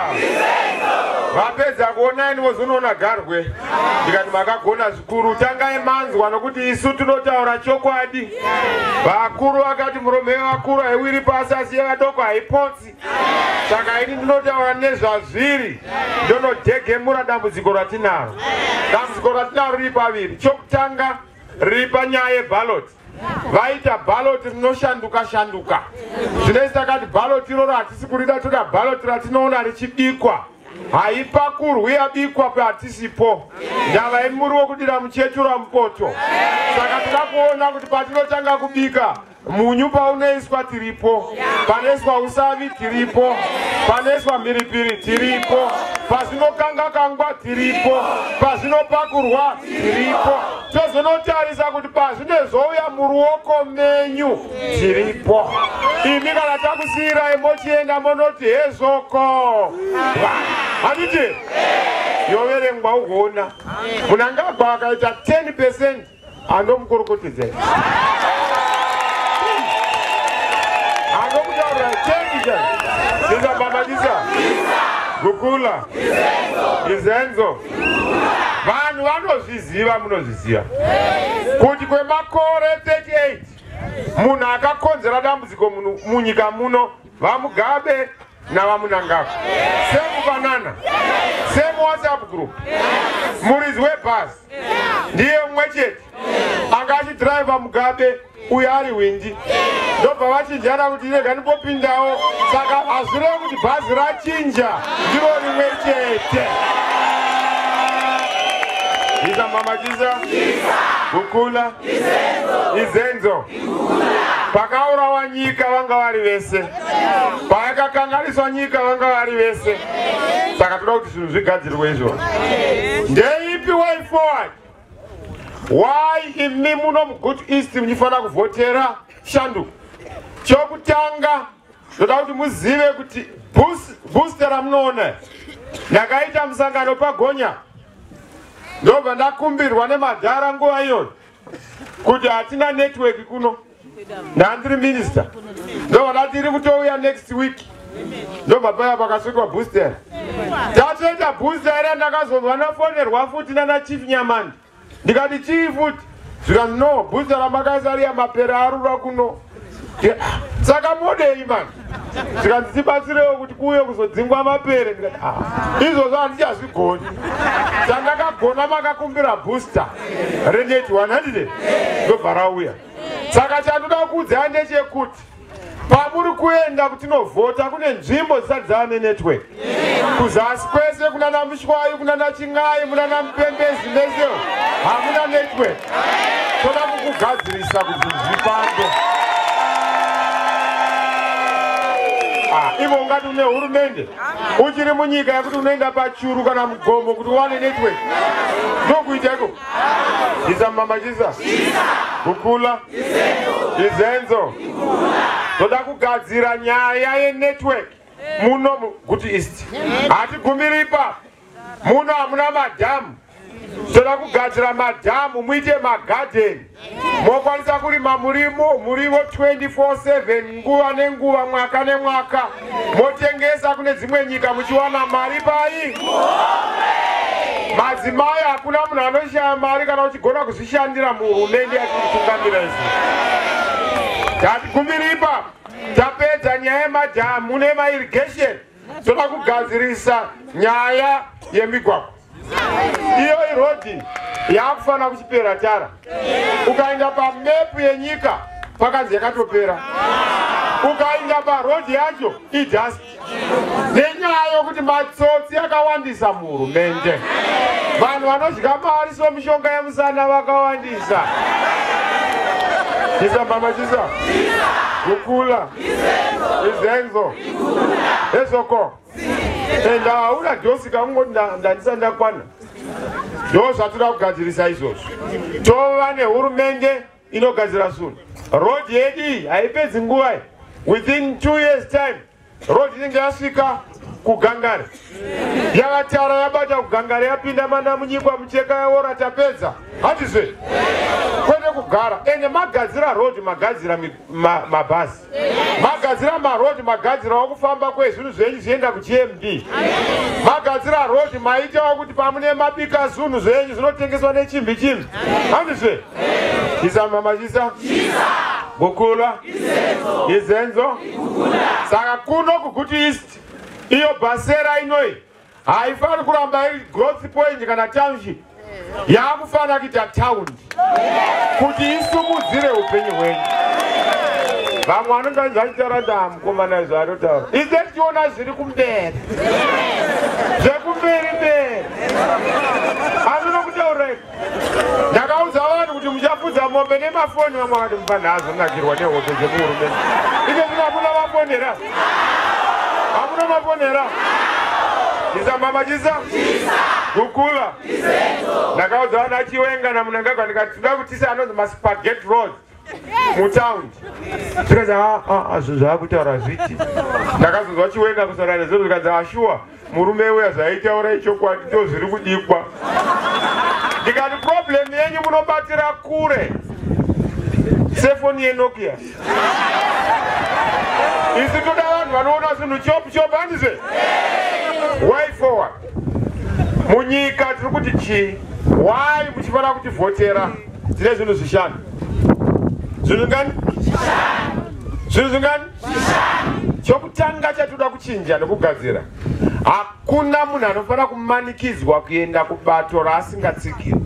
vapedza kuonai ndivozonoona Garwe. Ndikati makagona zvikuru, tangai manzwa, nokuti isu tinotaura chokwadi. Vakuru vakati muromo wevakuru haiwiri pasi, asi yevadoko haipotsi. Saka ini ndinotaura nezvazviri, ndonodhegemura dambudziko ratinaro. Dambudziko ratinaro riri paviri. Chokutanga riri panyaya yeballot. Vaita ballot rinoshanduka shanduka. Zvinezi takati ballot iroro hatisi kurida, toda ballot ratinoona richibikwa, haipakurwi, yabikwa patisipo. Ndava yemuriwo kudira muchetura mupoto. Saka toda kuona kuti patinotanga kubika, munyu paunoiswa tiripo, panoiswa usavi tiripo, panoiswa mhiripiri tiripo, pazvinokanga kangwa tiripo, pazvinopakurwa tiripo. Tozonotarisa kuti pazvinezouya muruoko menyu tiripo. Imi kana takusiyirai mochienda monoti hezvoko, handiti yoverengwa ugoona Munangagwa akaita 10%, andomukorokotedzai, andokutaurira 10. Ndizambamachisa gukula izenzo. Vanhu vanozviziva, munozviziva kuti kwemakore 38 munhu akakonzera dambudziko munyika muno VaMugabe naVaMnangagwa. Same banana, same WhatsApp group, muridzi webhasi ndiye mumwe chete anga achidhiraivha Mugabe, uyo ari hwindi, ndobva vachinjana kuti rega ndipopindawo. Saka hazvirevi kuti bhazi rachinja, ndiro rimwe chete. Isa mama chisa kukula izenzo. Pakaurawa nyika vanga vari vese, payakakanganiswa nyika vanga vari vese. Saka toda kuti zvinhu zvigadzirwe izvozvo. Ndeipi way forward? Why imi muno muGutu East muchifanira kuvhotera shanduko? Chokutanga, ndoda kuti muzive kuti booster ramunoona, ndakaita musangano paGonya, ndobva ndakumbirwa nemadhara nguva iyoyo kuti hatina network kuno. Ndandiri minister, ndobva ndati iri kutouya next week. Ndobva paya pakasvikwa booster. Tatoita booster ira, ndakazonzwa ndafonerwa futi nana Chief Nyamandi. Ndikati, "Chii futi?" Zvikanzi, "No, booster ramakaisa riya, mapere arura kuno." "Saka modei mani?" Zvikanzi, "Tibatsirewo kuti kuuye kuzodzingwa mapere." Ndikati, "Ah, izvozvo handichazvigoni. Chandakagona, makakumbira booster renet 100, ndobva rauya." Saka chandoda kuudzai ndechekuti pamuri kuenda kutinovhota, kune nzvimbo dzisati dzava nenetwork kuzasi kwese, kunana Mushwayi, kunana Chingai, munana Mupembezi, mesewo hamuna network. Toda kukugadzirisa kuti zvifambe. Ah, ivo ungati une hurumende uchiri munyika yekuti unoenda pachuru kana mugomo kuti uwane network, ndokuita iko. Isa mama chisa kukula izenzo. Toda kugadzira nyaya yenetwork muno muGutu East. Hatigumiri ipapo. Muno hamuna madhamu. Toda kugadzira madhamu, muite magadheni, mokwanisa kurima murimo muriwo 24/7, nguva nenguva, mwaka nemwaka, motengesa kune dzimwe nyika muchiwana mari pai. Madzimai, hakuna munhu anoshaya mari kana uchigona kuzvishandira muhurumende yatiri kutungamira isu. Tatigumiri ipapo. Tapedza nyaya yemadhamu nemairrigation, toda kugadzirisa nyaya yemigwagwa. Iyo irodhi yakufanira kuchipera tara. Ukaenda pamepu yenyika, pakanzi yakatopera. Ukaenda parodhi yacho, idust, nenyaya yokuti matsotsi akawandisa muhurumende. Vanhu vanodya mari somishonga yemusana vakawandisa. Chisa mama chisa kukula izenzo ezoko. Enda hauna dhosi kaungoti ndandisa ndakwana. Ndo zvatoda kugadzirisa izvozvo. Tova nehurumende inogadzira zvinhu. Rodhi yedu iyi haipedzi nguva iyi. Within 2 years time, rodhi inenge yasvika kuGangare, yavatara, yabata kuGangare, yapinda mana Munyikwa, Mucheka, yaora, tapedza. Handizve? Kwete kugara. Ende magadzira rodhi, magadzira mabhazi, magadzira marodhi, magadzirawo kufamba kwezvinhu zvenyu zvienda kuGMB, magadzira rodhi, maitawo kuti pamune mabika zvinhu zvenyu zvinotengeswa nechimbi chimbi. Handizve? Isa mama chisa gukula izenzo. Saka kuno kuGutu East, iyo Bhasera inoi haifani kuramba iri growth point kana township. Yakufanira kuita town kuti isumudzire upenyu hwenyu. Vamwe vanonga vachitaura nda mukomana izvo anotaura, ise tichiona zviri kumberi, zvekumberi mberi anonokutaura. Ndakaudza vanhu kuti muchafudza mombe nemafoni. Vamwe vakati mufanira azonakirwa nehope dzemuhurumende. Ike zvino hamuna mafoni here? Hamuna mafoni here? Chisa mama chisa kukula. Ndakaudza vanhu aChiwenga naMnangagwa, ndikati toda kutisa anonzi maspaghetti road mutaundi. Zvikanzi, "Ah, zvinhu zvaakutaura zviti." Ndakazonzwa Chiwenga kusara nezviro, zvikanzi, "Ashuwa murume uya zvaitaura ichokwadi, ndo zviri kudikwa." Ndikati problem yenyu munobatira kure sefoni yeNokia. Isu toda vanhu vanoona zvinhu chop chop. Handizve? Way forward munyika tiri kuti chii? Why muchifanira kutivhotera? Tine zvinhu zvishanu. Zvinhu ngani? Zvinhu zvingani? Chokutanga chatinoda kuchinja nekugadzira, hakuna munhu anofanira kumanikidzwa kuenda kubato raasingatsigiri.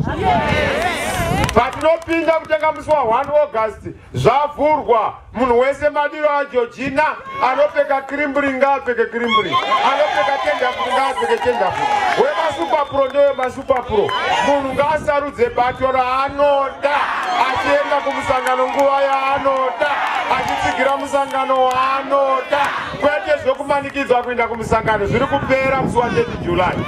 Patinopinda kutanga musi wa1 August, zvavhurwa, munhu wese madiro aGeorgina, anopfeka krimburi ngaapfeke krimburi, anopfeka tendafuri ngaapfeke tendafuri, wemasuperpro ndewemasuperpro. Munhu ngaasarudze bato raanoda, achienda kumusangano nguva yaanoda, achitsigira musangano waanoda, kwete zvokumanikidzwa kuenda kumusangano. Zviri kupera musi wa30 July.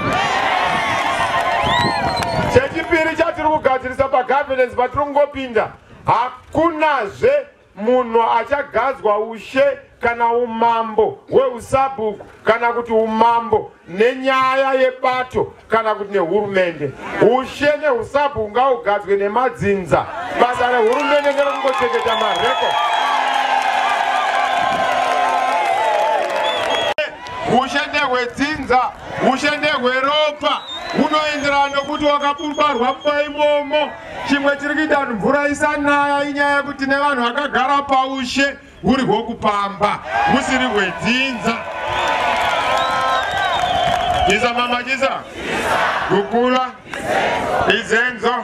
Chechipiri chatiri kugadzirisa pagovernance, patiri kungopinda, hakunazve munhu achagadzwa ushe kana umambo hweusabhuku kana kuti umambo nenyaya yebato kana kuti nehurumende. Ushe neusabhuku ngaugadzwe nemadzinza. Basa rehurumende nderekungochengeta marecord. Ushe ndehwedzinza, ushe ndehweropa, hunoenderana nokuti wakabubarwa mumba imomo. Chimwe chiri kuita kuti mvura isanaya inyaya yekuti nevanhu vakagara paushe huri hwokupamba, husiri hwedzinza. Chisa mama, chisa kukula izenzo.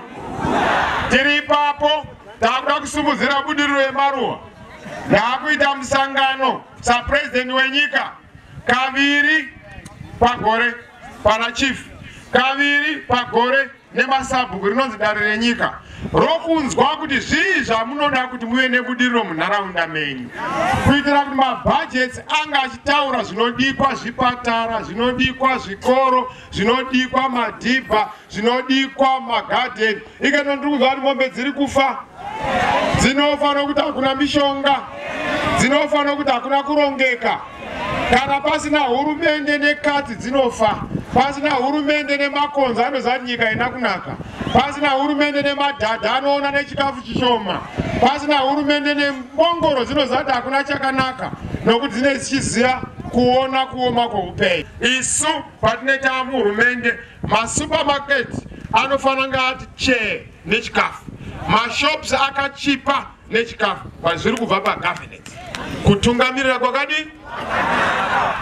Tiri ipapo, takuda kusimudzira budiriro yemaruwa. Ndaakuita musangano sapurezidendi wenyika kaviri pagore pana chief, kaviri pagore nemasabhuku, rinonzi dare renyika, rokunzwa kuti zvii zvamunoda kuti muve nebudiriro munharaunda menyu, kuitira kuti mabhajeti anga achitaura zvinodikwa: zvipatara zvinodikwa, zvikoro zvinodikwa, madhibha zvinodikwa, magadheni. Ikeno ndiri kunzwa kuti mombe dziri kufa, dzinofa nokuti hakuna mishonga, dzinofa nokuti hakuna kurongeka. Kana pasina hurumende nekatsi dzinofa, pasina hurumende nemakonzo anoziva kuti nyika ina kunaka, pasina hurumende nemadhadha anoona nechikafu chishoma, pasina hurumende nembongoro dzinoziva kuti hakuna chakanaka, nokuti dzine dzichiziva kuona kuoma kweupenyu. Isu patinoita muhurumende, masupermarket anofanira nga ati chee nechikafu, mashops akachipa nechikafu. Zviri kubva pagovernance, kutungamirira kwakadii.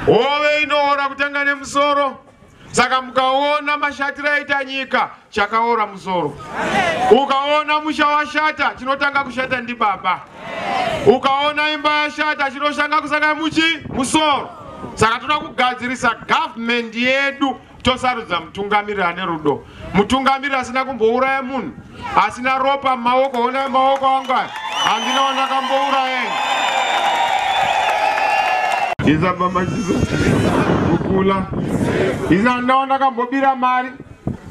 Hove inoora kutanga nemusoro. Saka mukaona mashatiro aita nyika, chakaora musoro. Ukaona musha washata, chinotanga kushata ndibaba. Ukaona imba yashata, chinoshanga kusanga muchi musoro. Saka toda kugadzirisa government yedu, tosarudza mutungamiriri ane rudo, mutungamiriri asina kumbouraya munhu, asina ropa mumaoko. Onai maoko angu aya, handina wandakambouraya. Chisa mama, chisa kukula isa. Handina wandakambobira mari,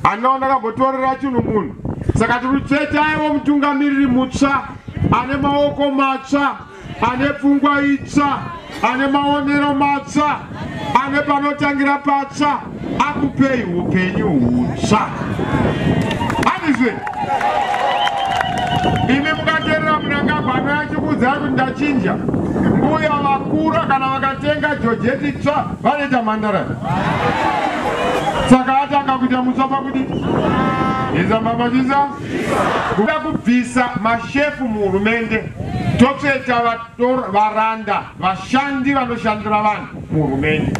handina wandakambotorera chinhu munhu. Saka tiri kutsvetaiwo mutungamiriri mutsva, ane maoko matsva, ane pfungwa itsva, ane maonero matsva, ane panotangira patsva, akupei upenyu hutsva. Handizve? Imi mukateerera Mnangagwa anoyachikuudzai kuti ndachinja. Mbuya vakura kana vakatenga georgette tsva vanoita mhandara. Saka atanga kuita mutsva pakuti iza mama chisa kuda kubvisa mashefu muhurumende, totsveta varanda, vashandi vanoshandira vanhu muhurumende.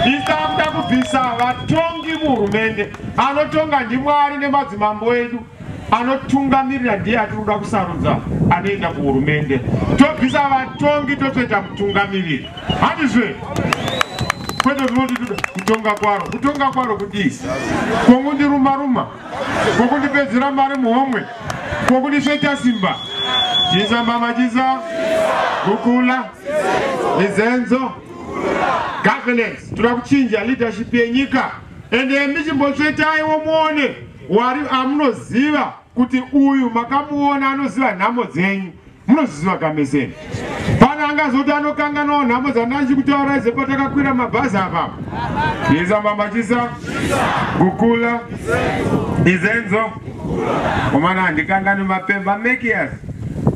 Isa kuda kubvisa vatongi muhurumende. Anotonga ndiMwari nemadzimambo edu, anotungamirira ndiye atiri kuda kusarudza anoenda kuhurumende. Tobvisa vatongi, totsveta mutungamiriri. Handizve? Kwete zvinoti kutonga kwaro, kutonga kwaro kudii? Kongundiruma ruma, kokundipedzera mari muhomwe, kokundisveta simba. Chisa mama, chisa kukula izenzo. Governance, toda kuchinja leadership yenyika. Ende michimbotsvetaiwo muone wari amunoziva kuti uyu makamuona anoziva nhamo dzenyu. Munozviziva kameseni, pane angazoti anokanganwawo nhamo dzandachikutaurai zepatakakwira mabhazi apapo. Chisa mama, chisa kukula izenzo. Komana, handikangani mapemba mekias.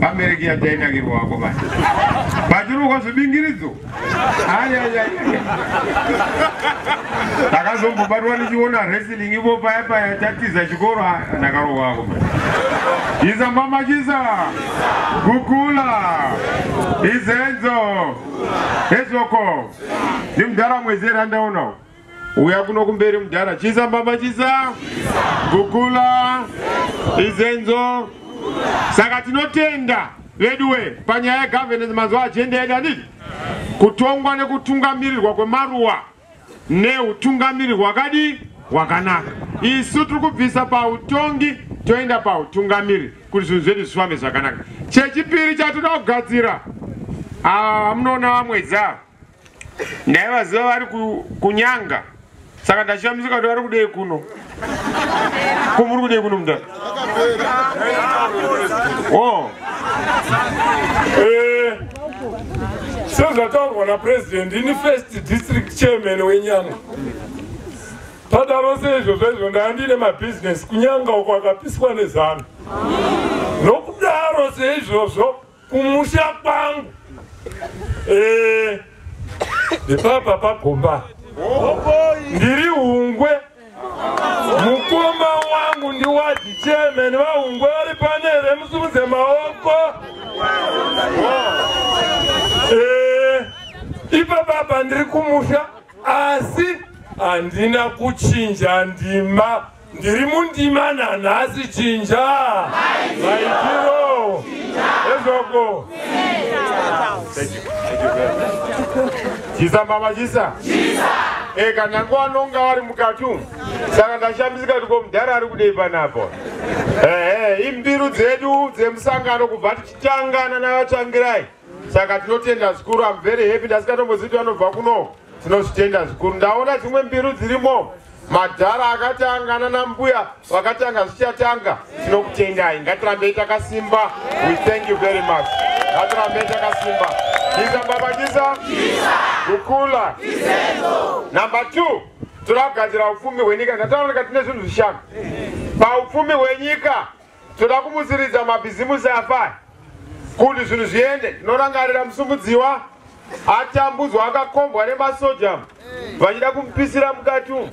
Vabereki yatainakirwa wako bani. Pachirukwa zvibingiridzo. Takazombobatwa ndichiona wrestling ipo paya paya tatiza chikoro ndakarohwa wako bani. Isa mama chisa. Gukula. Izenzo. Ezoko. Ndimudhara mwezera ndaonawo. Uya kuno kumberi mudhara. Chisa mama chisa. Gukula. Izenzo. Saka tinotenda veduwe panyaya yegovernance mazuva agenda yedu handiti kutongwa nekutungamirirwa kwemaruwa neutungamiriri hwakadi hwakanaka. Isu tiri kubvisa pautongi toenda pautungamiri kuti zvinhu zvedu zvifambe zvakanaka. Chechipiri chatoda kugadzira, ava vamunoona vamwedzi ava ndaivaziva vari kunyanga, saka ndashamisika kuti vari kudei kuno. Ko muri kudei kuno mudhara? Oh. Sezvataurwa napurezidendi, ini first district chairman weNyanga. Padaro seizvozvo izvo ndaa ndine mabhizinesi kuNyanga uko akapiswa neZANU. Nokudaro seizvozvo kumusha kwangu ndepapa pagomba, ndiri Hungwe. Mukoma wangu ndiward chairman vaHungwe vari panere, musumudze maoko. Ipapapa ndiri kumusha, asi handina kuchinja ndima, ndiri mundima nanhasi. Chinja maitiro ezvoko. Chisa mama chisa. Eka nango anonga vari mukati umu. Saka ndashamisika kuti ko mudhara ari kudei panapo. Ehe, imbiru dzedu dzemusangano kubva tichitangana navaTsvangirai. Saka tinotenda zvikuru. I'm very happy, ndasikatombozivi kuti vanobva kuno. Tinozvitenda zvikuru. Ndaona dzimwe mbiru dzirimo. Madhara akatanga nambuya vakatanga zvichatanga. Tinokutendai. Ngatirambei takasimba. We thank you very much. Ngatirambei takasimba. Chisa baba chisa. Kukula. Number 2. Toda kugadzira upfumi hwenyika. Ndataura ndikati tine zvinhu zvishanu. Paupfumi hwenyika toda kumutsiridza mabhizimusi afai kuti zvinhu zviende. Tinorangarira Musumudziwa atambudzwa akakombwa nemasoja vachida kumupisira mukati umu.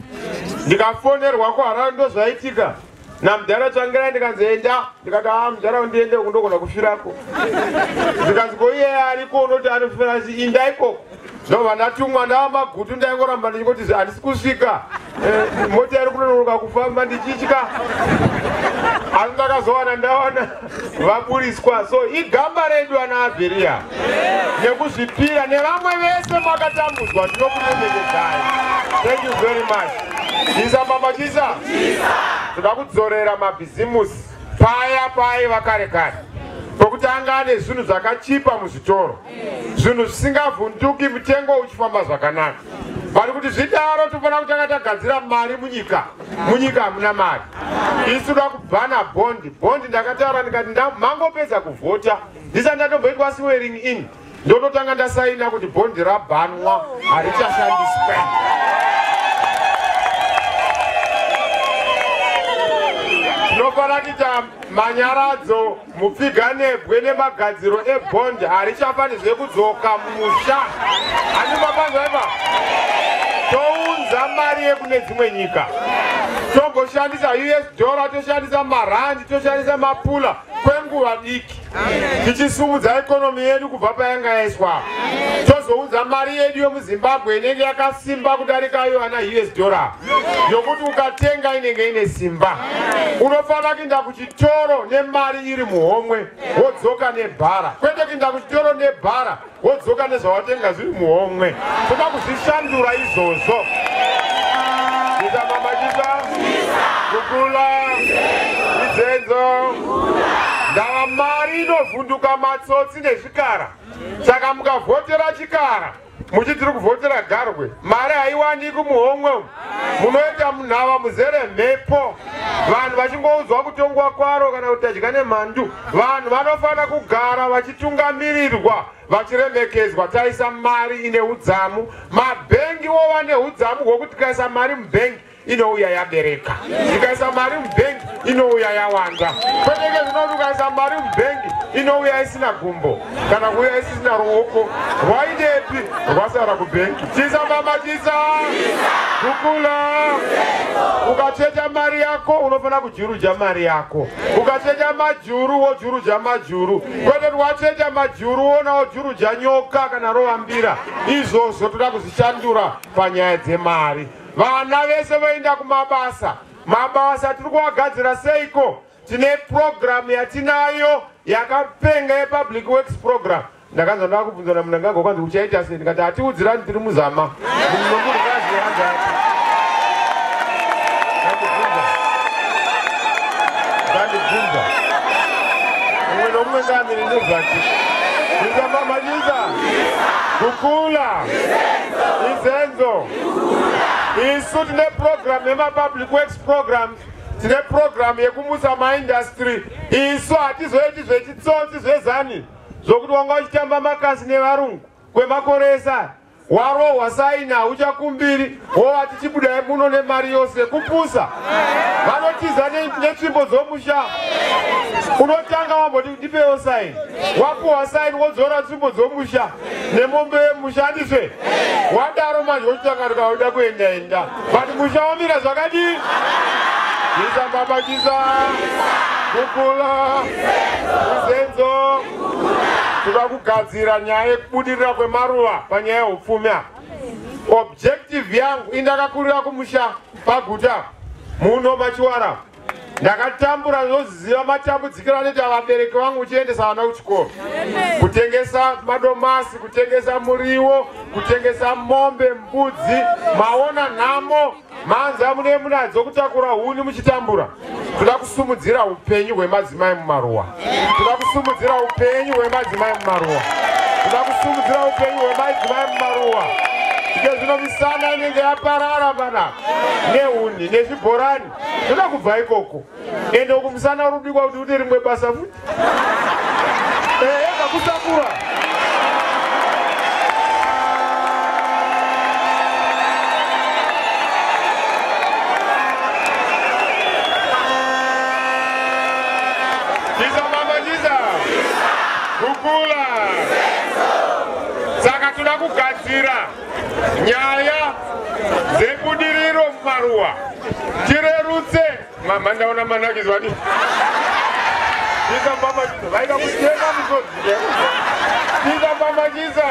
Ndikafonerwa kuHarare, ndozvaitika namudhara Tsvangirai, ndikanzi enda. Ndikati a mudhara, ndiende uku ndogona kufirako. Ndikanzi ko iye ariko unoti anofira, asi inda ikoko. Ndobva ndatumwa ndava magutu, ndaingoramba ndichingoti handisi kusvika, mota iri kunononoka kufamba, ndichitya, asi ndakazowana ndawana vaburiswa. So igamba redu ana Abheriya nekuzvipira nevamwe vese makatambudzwa, tinokuremekedzai. Thank you very much. Chisa mama chisa. Toda kudzorera mabhizimusi paya paiva kare kare, pokuti anga ane zvinhu zvakachipa muzvitoro, zvinhu zvisingavhunduki, mutengo uchifamba zvakanaka. Vari kuti zvidaro tofanira kutanga tagadzira mari munyika. Munyika hamuna mari. Isu toda kubhana bond. Bond ndakataura ndikati mangopedza kuvhota, ndisati ndatomboitwa swearing in, ndototanga ndasaina kuti bond rabhanwa, harichashandiswe. Tinofanira kuita manyaradzo mupfiganebwe nemagadziro ebond, harichafanizve kudzoka mumusha. Handimapazvaiva tounza mari yekune dzimwe nyika, tomboshandisa US dollar, toshandisa marandi, toshandisa mapula kwenguva diki, tichisumudza economy yedu kubva payanga yaiswa. Tozounza mari yedu yomuZimbabwe inenge yakasimba kudarika iyo ana US dollar, yokuti ukatenga inenge ine simba. Unofanira kuenda kuchitoro nemari iri muhomwe, wodzoka nebhara, kwete kuenda kuchitoro nebhara wodzoka nezvawatenga zviri muhomwe. Toda kuzvishandura izvozvo. Chisa mama chisa. Kukula. Izenzo. Ndava mari inovhunduka matsotsi nezvikara. Saka mukavhotera chikara muchiti tiri kuvhotera garwe, mari haiwaniki muhomwe umu, munoita munhava muzere mhepo, vanhu vachingoudzwa kutongwa kwaro kana kuti tadya nemhandu. Vanhu vanofanira kugara vachitungamirirwa, vachiremekedzwa. Taisa mari ine udzamu, mabhengi wova neudzamu hwokuti tikaisa mari mubhengi inouya yabereka, tikaisa mari mubhengi inouya yawanda, kweteke zvinoti ukaisa mari mubhengi Inouya isina gumbo kana kuuya isina ruoko. Rwaindepi? Rwasara kubhenki. Chisa mama chisa. Kukula. Ukachecha mari yako unofanira kujuruja mari yako. Ukachecha majuru wojuruja majuru. Kwete wachecha majuru wona wojuruja nyoka kana rovambira. Izvozvo toda kuzvishandura panyaya dzemari. Vana vese voenda kumabasa. Mabasa tiri kuvagadzira seiko? Tine program yatinayo yakapenga yepublic works program. Ndakanzwa ndakubvunzwa naMnangagwa kwanzi uchaita sei, ndikati hatiudzirani tiri muzama. Munhu ngandibvunza mumwe nomumwe ngaamire nezvake. Ndizambamanyisa kukula izenzo. Isu tine program yemapublic works programs, tine program yekumutsa maindastry. Isu hatizoiti zvechitsotsi zvezani zvokuti wanga uchitamba makasi nevarungu kwemakore ese, warohwa saina uchakumbiri wova tichibudai muno nemari yose. Kupusa. Vanotiza netsvimbo dzomusha. Unotanga wamboti ndipewo saini, wapuwa saini wodzora tsvimbo dzomusha nemombe yemusha, handizve? Wadaro manje wochitanga tikauda kuenda enda, but musha wamira zvakadii? Chisa baba chisa. Kukula izenzo. Toda kugadzira nyaya yekubudirira kwemaruva panyaya yeupfumi. Objective yangu, indakakurira kumusha paguta muno Machiwara. Ndakatambura, ndinoziva matambudzikiro anoita vabereki vangu uchiendesa vana kuchikoro, kutengesa madomasi, kutengesa muriwo, kutengesa mombe, mbudzi. Maona nhamo manza mune munadzo kutakura huni muchitambura. Toda kusumudzira upenyu hwemadzimai mumaruwa. Toda kusumudzira upenyu hwemadzimai mumaruwa. Toda kusumudzira upenyu hwemadzimai mumaruwa. Ike zvino misana inenge yaparara panapa nehuni nezvibhorani. Toda kubva ikoko. Ende uku musana uri kudikwa kuti uite rimwe basa futi. Ega kusakura. Chisa mama chisa. Kukula. Saka toda kugadzira nyaya dzebudiriro mumaruwa. Tirerutse. Mama ndaona manakizwa ni. Chisa mama chisa. Vaida kuchema misodzi. Chisa mama chisa.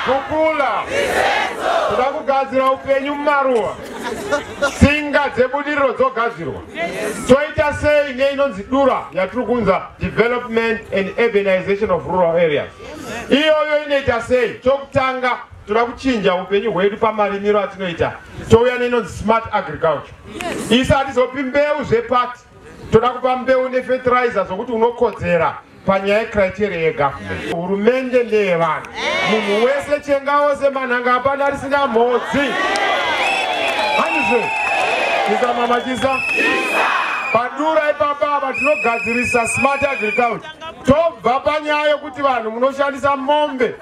Kukula. Toda kugadzira upenyu mumaruwa. Tsinga dzebudiriro dzogadzirwa. Toita sei neinonzi dura yatiri kuunza, development and urbanization of rural areas. Iyoyo inoita sei? Chokutanga toda kuchinja upenyu hwedu pamarimiro atinoita. Touya neinonzi smart agriculture. Isu hatizopi mbeu zvepati. Toda kupa mbeu nefertilizer zvokuti unokodzera panyaya yecriteria yegovernment. Hurumende ndeyevanhu. Munhu wese chenga wose manhanga hapana risina mhodzi. Handizvo? Chisa mama chisa. Padura ipapa apa tinogadzirisa smart agriculture. Tobva panyaya yokuti vanhu munoshandisa mombe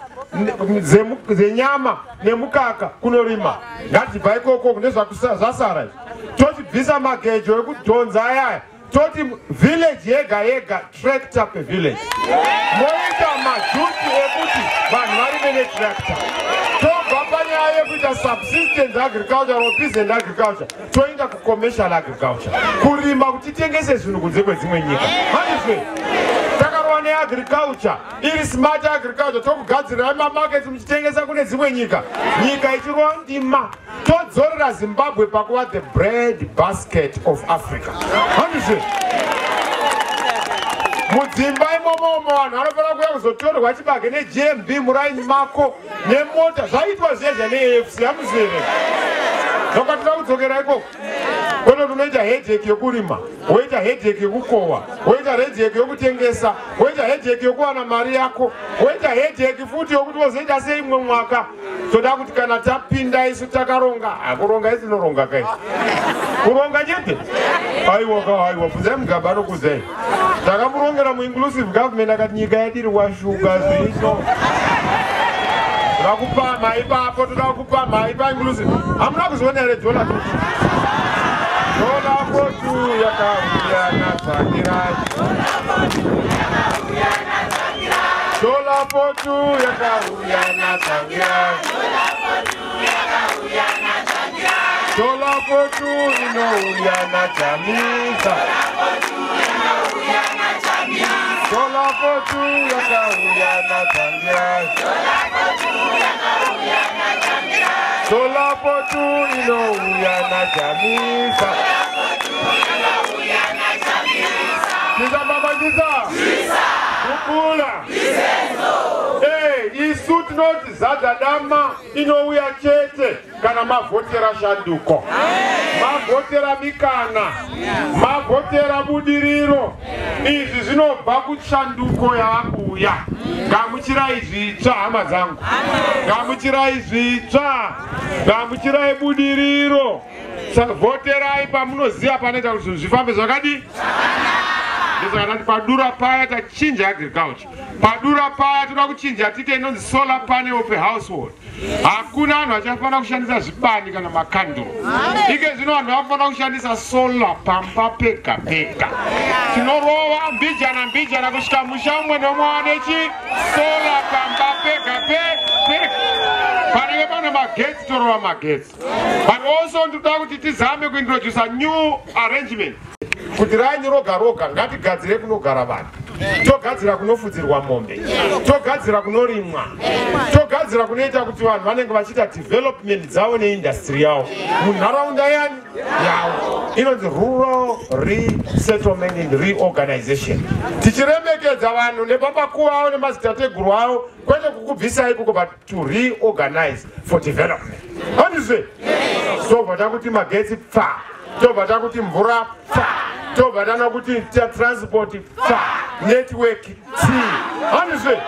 dzenyama nemukaka kunorima. Ngatibva ikoko kune zvasara izvi. Tochibvisa magejo ekudhonza ayaya. Toti village yega yega tractor per village. Moita majuti ekuti vanhu varime netractor. Tobva panyaya yekuita subsistence agriculture or peasant agriculture, toenda kucommercial agriculture, kurima kuti titengese zvinhu kunze kwedzimwe nyika. Handizve? Takarova neagriculture iri smart agriculture, tokugadzirai mamarkets muchitengesa kune dzimwe nyika, nyika ichirova ndima. Todzorera Zimbabwe pakuva the bread basket of Africa. Handizve? Mudzimba imomomo vanhu vanofanira kuuya kuzotorwa chibage neGMB muraini mako nemota. Zvaitwa zvezva neAFC, hamuzive? Ndoka toda kudzokera ikoko. Kwete unoita headache yokurima, woita headache yokukohwa, woita headache yokutengesa, woita headache yokuwana mari yako, woita headache futi yokuti wozoita sei imwe mwaka. Toda kuti kana tapinda isu takaronga. Kuronga isi tinoronga kai. Kuronga chete? Aiwa ka aiwa, bvunzai Mugabe anokuzai. Takamurongera muinclusive government akati nyika yedu iri washuka zvino. Toda kupamha ipapo, toda kupamha ipa inclusive. Hamuna kuzviona here dollar? Dollar kotu yakauya naTsvangirai. Sola potu yakauya naTsvangirai. Sola potu inouya naChamisa. Sola potu yakauya naTsvangirai. Sola potu inouya naChamisa. Chisa mama chisa. Kukula. Isu tinoti zadza dama inouya chete kana mavhotera shanduko, mavhotera mikana, mavhotera budiriro. Izvi zvinobva kushanduko yavakuuya. Gamuchirai zvitsva hama dzangu, gamuchirai zvitsva, gamuchirai budiriro. Vhoterai pamunoziva panoita kuti zvinhu zvifambe zvakadii. Ndosaka padura paya tachinja agriculture, padura paya toda kuchinja tiite inonzi solar panel per household. Hakuna vanhu vachafanira kushandisa zvibani kana makanduru. Ike zvino vanhu vakufanira kushandisa solar pamba pega pega. Tinorova mbijana mbijana kusvika musha umwe nomwe wane chi solar pamba pega pega. Panenge pane magetsi torova magetsi. But also ndoda kuti tizame kuintroduce new arrangement. Kuti raini roga roga ngatigadzire kunogara vanhu, togadzira kunofudzirwa mombe, togadzira kunorimwa, togadzira kunoita kuti vanhu vanenge vachiita development dzavo neindustry yavo munharaunda yani yavo. Inonzi rural resettlement and reorganization. Tichiremekedza vanhu nepapakuva avo nemazitateguru avo, kwete kukubvisai ikoko, but to reorganize for development. Handizve? Tobva takuti magetsi pfa, tobva takuti mvura pfa, tobva tana kuti transport pfa, network t. Handizve?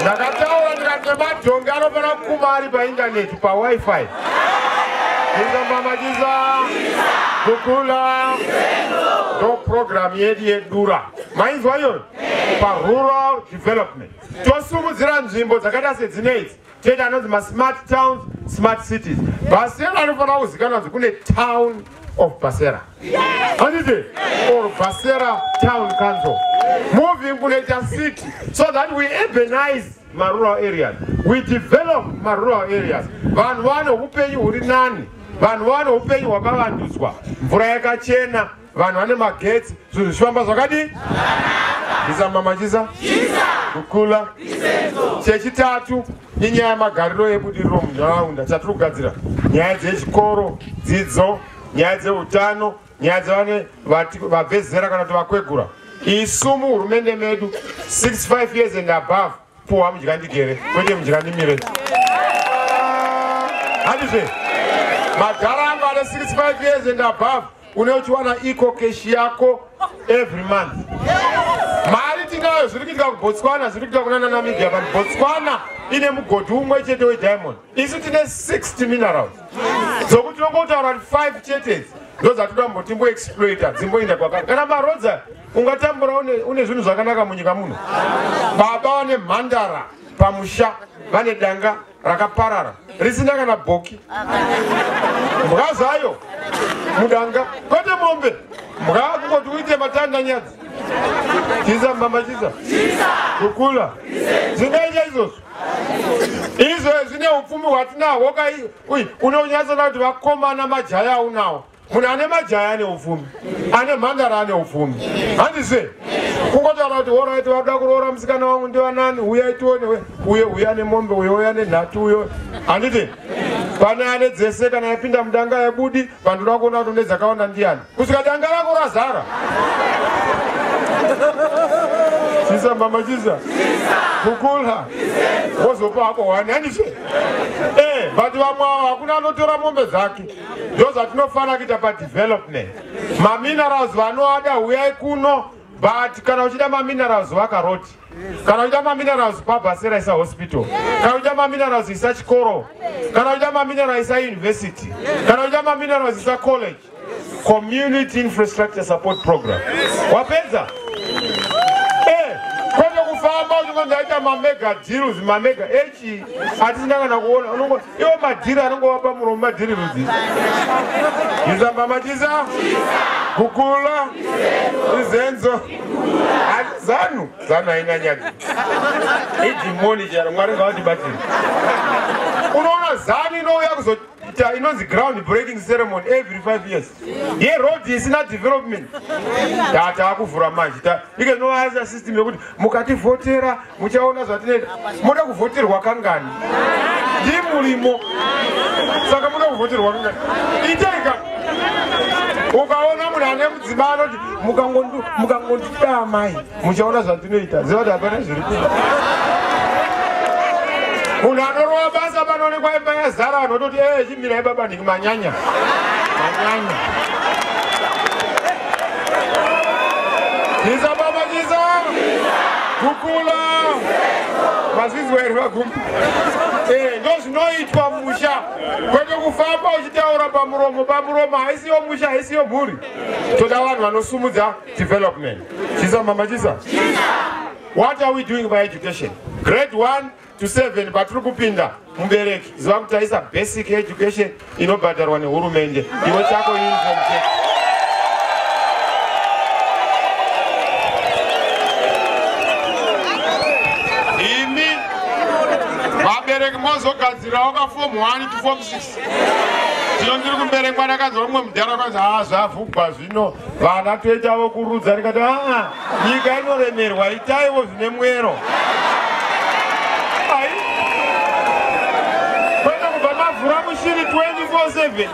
Ndakataura ndikati nemadhongi anofanira kukuma ari paindaneti pawifi. Chisa chisa kukula. Ndo program yedu yedura. Mainzwa iyoyo? Parural development. Tosimudzira nzvimbo dzakaita sedzinedzi. Toita anonzi masmart towns, smart cities. Basera anofanira kuzikanwa kunzi kune town of Basera. Handiti? Or Basera Town Council. Moving kunoita city so that we urbanize marural areas. We develop marural areas. Vanhu vane upenyu huri nani. Vanhu vane upenyu hwakavandudzwa. Mvura yakachena, vanhu vane magetsi, zvinhu zvifamba zvakadii? Chisa mama chisa. Kukula. Chechitatu inyaya yemagariro ebudiriro munharaunda chatiri kugadzira. Nyaya dzechikoro, dzidzo, nyaya dzeutano, nyaya dzevane vabve zera kana kuti vakwegura. Isu muhurumende medu 65 years and above puwa mudyandigere kwete mudyandimire. Handizve? Madhara angu ane 65 years and above une uchiwana eco cash yako every month. Mari tinayo, zviri kuitika kuBotswana, zviri kuitika kunana Namibia, but Botswana ine mugodhi umwe chete wediamond. Isu tine 60 minerals. Dzokuti tinongotaura kuti 5 chete ndo dzatoda mbotimboexploita dzimboenda kwakati. Kana marodza ungatambura une zvinhu zvakanaka munyika muno. Baba vane mhandara pamusha, vane danga rakaparara risina kana bhoki, mbwa zvayo mudanga, kwete mombe, mbwa kungoti uite matanda nyadzi. Chisa mama chisa kukula. Zvingaita izvozvo? Izvo zvine upfumi hwatinahwo unonyatsoda kuti vakomana majaya unawo. Munhu ane majaya ane upfumi, ane mhandara ane upfumi. Handizve? Kungotaura kuti alright, vakuda kuroora musikana wangu ndivanani, uyai tione, uye uya nemombe, uye uya nenhatu, uyo. Handiti? Pane ane dzese kana yapinda mudanga yebudi, vanhu voda kuona kuti une dzakaona ndiani. Kusvika danga rako razara. Chisa mama chisa. Kukula. Wozopa hako wani, handizve? But vamwe avo hakuna anotora mombe dzake. Ndo zvatinofanira kuita padevelopment. Maminerals vanoada uyai kuno, but kana uchida maminerals vakaroti. Kana uchida maminerals paBasera isa hospital. Kana uchida maminerals isa chikoro. Kana uchida maminerals isa university. Kana uchida maminerals isa college. Community infrastructure support program. Wapedza? Kwete kufamba uchingonzi aita mamega deals, mamega echi atisina kana kuona. Iwo madhiri anongova pamuromo, madhiri rudzi. Chisa mama chisa. Kukula. Izenzo. Zanu Zanu haina nyadzi, idhimoni charo. Mwari ngavatibatsire. Unoona Zanu inouya kuzoita inonzi ground breaking ceremony every 5 years yeroad isina development. Taakuvhura manje ike zvinovaisa system yekuti mukativhotera muchaona zvatinoita. Moda kuvhoterwa kangani? Ndimurimo, saka muda kuvhoterwa kangani? Itaika ukaona munhu ane mudzimai anoti mukangondida amai muchaona zvatinoita, ziva kuti hapana zviri kuita. Munhu anorova basa panoonekwa imba yazara, vanhu vototi e chimirai baba ndiki manyanya manyanya. Chisa baba chisa kukula mazvizwa here vagumbi? Ndo zvinoitwa musha, kwete kufamba uchitaura pamuromo pamuromo. Haisiyo musha, haisiyo mhuri. Toda vanhu vanosumudza development. Chisa mama chisa. What are we doing by education? Grade 1 to 7 patiri kupinda, mubereki ziva kuti taisa basic education inobhadharwa nehurumende. Iwe chako uniform chete. Imi vabereki mozogadzirirawo kaform 1 to form 6. Tino ndiri kumberekwa ndakanzwa mumwe mudhara kwanzi haa zvavhugwa zvino vana toitavo kurudza. Ndikati aa nyika inoremerwa, itaiwo zvine mwero. Ai kwete kubva mavhura mushini 24/7.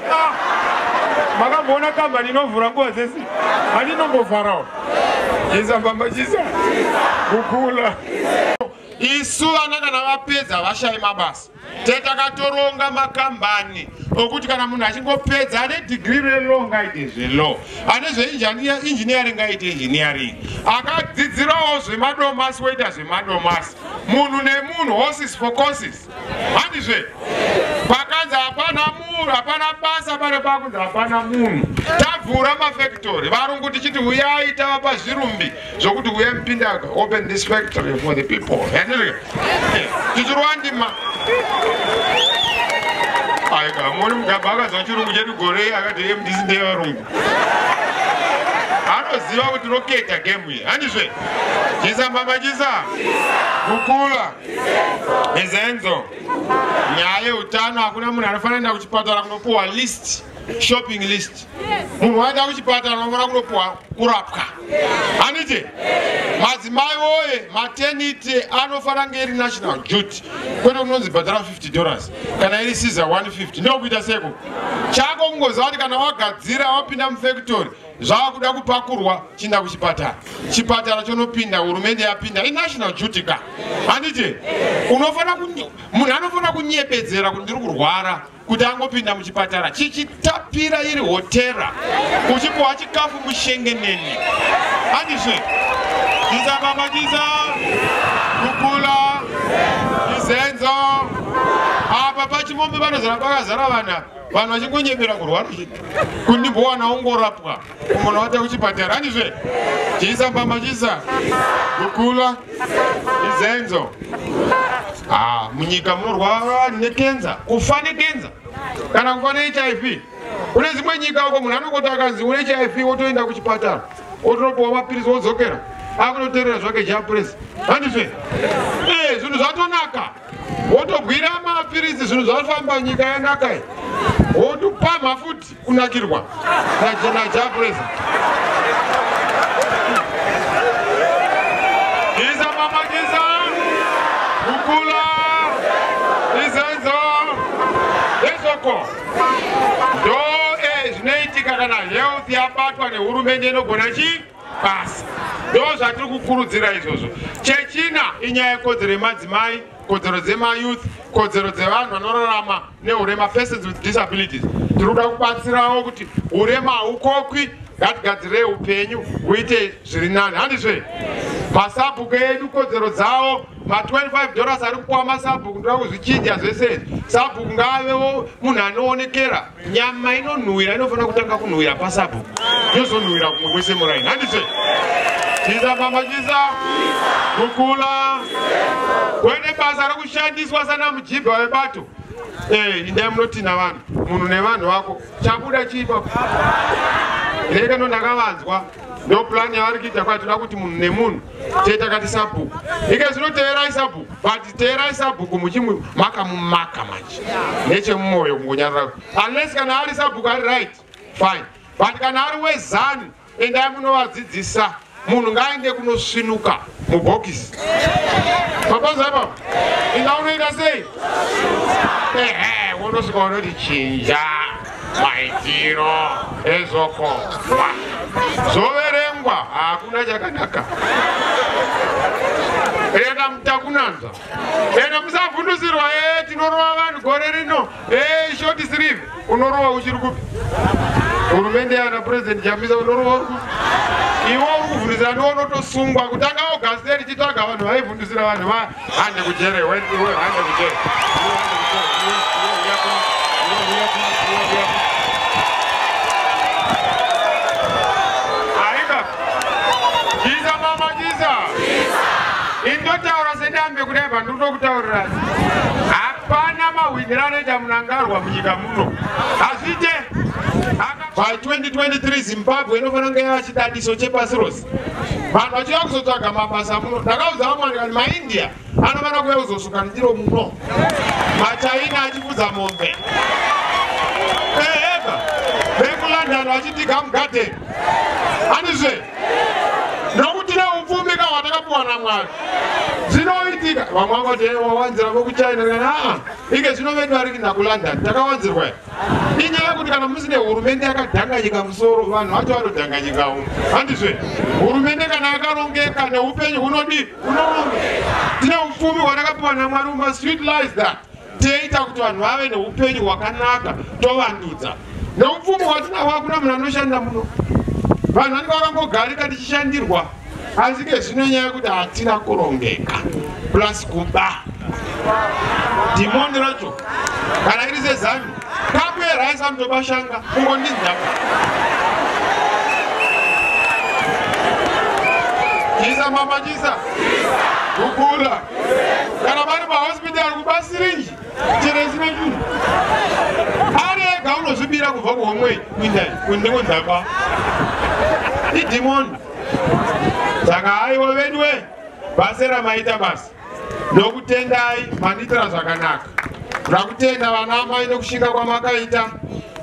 Makamboona kambani inovhura nguva dzese? Handinombovharawo. Chisa mbamba chisa kukula. Isu vana kana vapedza vashayi mabasa, tetakatoronga makambani okuti kana munhu achingopedza ane dhigiri relaw ngaite zvelaw, ane zveengineering ngaite engineering, akadzidzirawo zvemadomasi woita zvemadomasi. Munhu nemunhu, horses for courses, handizve? Pakanzi hapana munhu hapana basa, pane pakunzi hapana munhu. Tavhura mafactory, varungu tichiti uyai, tavapa zvirumbi zvokuti uyai mupinda, open this factory for the people. Tichirwa ndima. Aika muoni Mugabe akazwa chirungu chedu gore akati MDC ndeyevarungu. Anoziva kuti roketa game iyi, handizve? Chisa mama chisa kukula izenzo. Nyaya yeutano, hakuna munhu anofanira kuenda kuchipatara kunopuwa list, shopping list. Munhu waenda kuchipatara unofanira kunopuwa kurapwa, handiti? Madzimai woye, maternity anofanira kunge iri national duty, kwete kunonzi bhadhara $50, kana iri caesar 150. Ndokuita seko chako kungoziva kuti kana wagadzira wapinda mufactory zvava kuda kupakurwa chienda kuchipatara, chipatara chonopinda, hurumende yapinda, inational duty ka, handiti? Unofanira munhu anofanira kunyepedzera kuti ndiri kurwara kuti angopinda muchipatara chichitapira, iri hotera, uchipuwa chikafu mushengeneni, handizve? Chisa mama chisa kukula izenzo. Apa pachimombe panozara pakazara vana, vanhu vachingonyepera kurwara chete kuti ndimbowana ungorapwa munhu wata kuchipatara, handizve? Chisa mbama chisa kukula izenzo. Munyika munorwara vanhu nekenza, kufa nekenza kana kufa neHIV. Kune dzimwe nyika uko munhu anongoti akanzi une HIV wotoenda kuchipatara wotonopiwa mapirisi wodzokera akunoteerera zvake japuresi, handizve? Zvinhu zvatonaka, wotogwira mapirisi, zvinhu zvafamba, nyika yanaka, wotopamha futi kunakirwa najapuresi. Chisa mama chisa kukula izenzo ezvoko. Ndo zvinoitika kana health yabatwa nehurumende inogona chi basa. Ndo zvatiri kukurudzira izvozvo. Chechina inyaya yekodzero yemadzimai, kodzero dzemayouth, kodzero dzevanhu vanorarama neurema, persons with disabilities. Tiri kuda kubatsirawo kuti urema haukokwi, ngatigadzirei upenyu huite zviri nani, handizve? Masabhuku edu, kodzero dzawo, ma$25 ari kupuwa masabhuku ndoda kuzvichinja zvese izvi. Sabhuku ngaavewo munhu anoonekera. Nyama inonhuhwira inofanira kutanga kunhuhwira pasabhuku, yozonhuhwira kumwe kwese muraini, handizve? Chisa mama chisa kukula. Kwete basa rekushandiswa sana mujibha webato. Indai munotina vanhu, munhu nevanhu vako, chabuda chiipapo. Reka ndo ndakavanzwa. Ndo plan yavari kuita kwa toda kuti munhu nemunhu chete takati sabhuku. Ike zvino teerai sabhuku, but teerai sabhuku muchimu makamumaka manje. Nechemumoyo kungonyarara. Unless kana ari sabhuku ari right, fine. But kana ari wezanu, endai munovadzidzisa. Munhu ngaende kunosvinuka mubhokisi. Mapanza ipapo? Inga unoita sei? Ehe, unosvika unoti chinja maitiro ezvokogwa. Zvoverengwa, hakuna chakanaka. Enda mutakunanzva. Enda musavhundusirwa, tinorova vanhu gore rino. Short sleeve, unorova uchiri kupi? Hurumende yana President Chamisa unorova uri kupi? Iwe uri kuvhundusira ndiwe unotosungwa. Kutanga August tichitsvaga vanhu vaivhundusira vanhu va hande kujere, iwe hande kujere. Aika. Chisa mama chisa. Indotaura sedambe kudai pandinotokutaurira. Hapana mahwinira anoita Mnangagwa munyika muno. Hazviite. By 2023 Zimbabwe inofanira kunge yava chidadiso chepasi rose. Vanhu vachiuya kuzotsvaga mabasa muno. Ndakaudza vamwe ndikati maIndia anofanira kuuya kuzosuka ndiro muno. MaChina achifudza mombe. Eheba. VekuLondon vachidhiga mugadheni. Handizve? Nokuti neupfumi ka hwatakapiwa naMwari. Zvinoitika. Vamwe vangoti wawanzira vokuChina. Ndikati aa, ike zvino vedu vari kuenda kuLondon. Takawanzirwa. Inyaya yekuti kana musine hurumende yakadhanganyika musoro, vanhu vacho vanodhanganyikawo. Handizve? Hurumende kana yakarongeka neupenyu hunodii? Unorongeka. Tine upfumi hwatakapiwa naMwari, we must utilize that. Toita kuti vanhu vave neupenyu hwakanaka, tovandudza. Neupfumi hwatinahwo hakuna munhu anoshanda muno. Vanhu vanenge vakangogarika tichishandirwa. Asi ke zvino nyaya yekuti hatina kurongeka. Plus kuba. Dhimoni racho kana iri sezanu, kapu yeraisi anotobashanga kungondinzapa. Chisa mama chisa. Kukura. Kana vari pahospital kuba sirinji. Chero isina chinhu. Ari ega unozvibira kubva kuhomwe kuenda kundingonzapa. Idhimoni. Saka aiwa veduwe, basa ramaita basa. Nokutendai mandiitira zvakanaka. Ndakutenda vana amai nokushinga kwamakaita,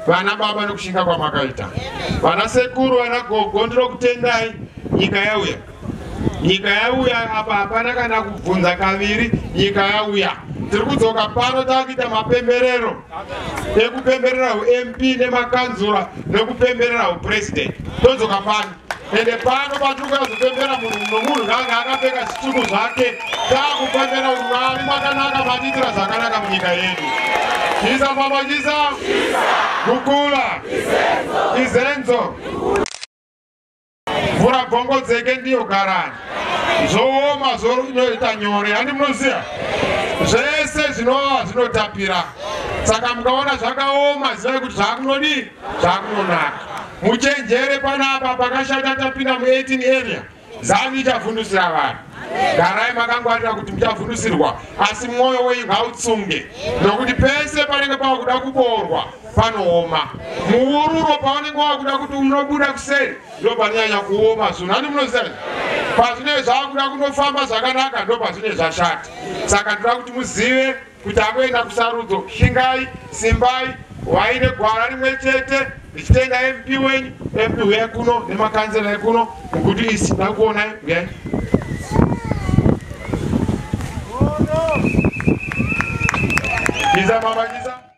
vana baba nokushinga kwamakaita, vana sekuru, vana gogo, ndinokutendai. Nyika yauya. Nyika yauya apa hapana kana kubvunza kaviri, nyika yauya. Tiri kudzoka pano takuita mapemberero ekupemberera uMP nemakanzura nekupemberera upresident. Todzoka pano. Ende pano patiri kuzopembera munhu nomunhu nganga akapfeka zvitsvuku zvake. Takupembera kuti Mwari makanaka, matiitira zvakanaka munyika yedu. Chisa mama chisa. Kukula. Izenzo. Mvura gongo dzeke ndiyo garani. Zvooma zvinoita nyore. Handi munoziya? Zvese zvinova zvinotapira. Saka mukaona zvakaoma zivai kuti zvakunodii? Zvakunonaka. Muchenjere panapa pakashata tapinda mu 18 area. Zanu ichavhundusira vanhu. Garai makangwarira kuti muchavhundusirwa, asi mwoyo wenyu ngautsunge. Nokuti pese panenge pakuda kuboorwa panooma. Muururo paunenge wakuda kuti unobuda kuseri ndo panonyanya kuoma zvinhu. Handi munoziva? Pazvinenge zvakuda kunofamba zvakanaka ndo pazvinenge zvashata. Saka ndoda kuti muzive kuti akuenda kusarudzo, shingai, simbai, waine gwara rimwe chete. Ndichitenga MP wenyu, MP uya kuno nemakanzera ekuno, mukuti isi ndakuonai, uyai. Chisa mama chisa.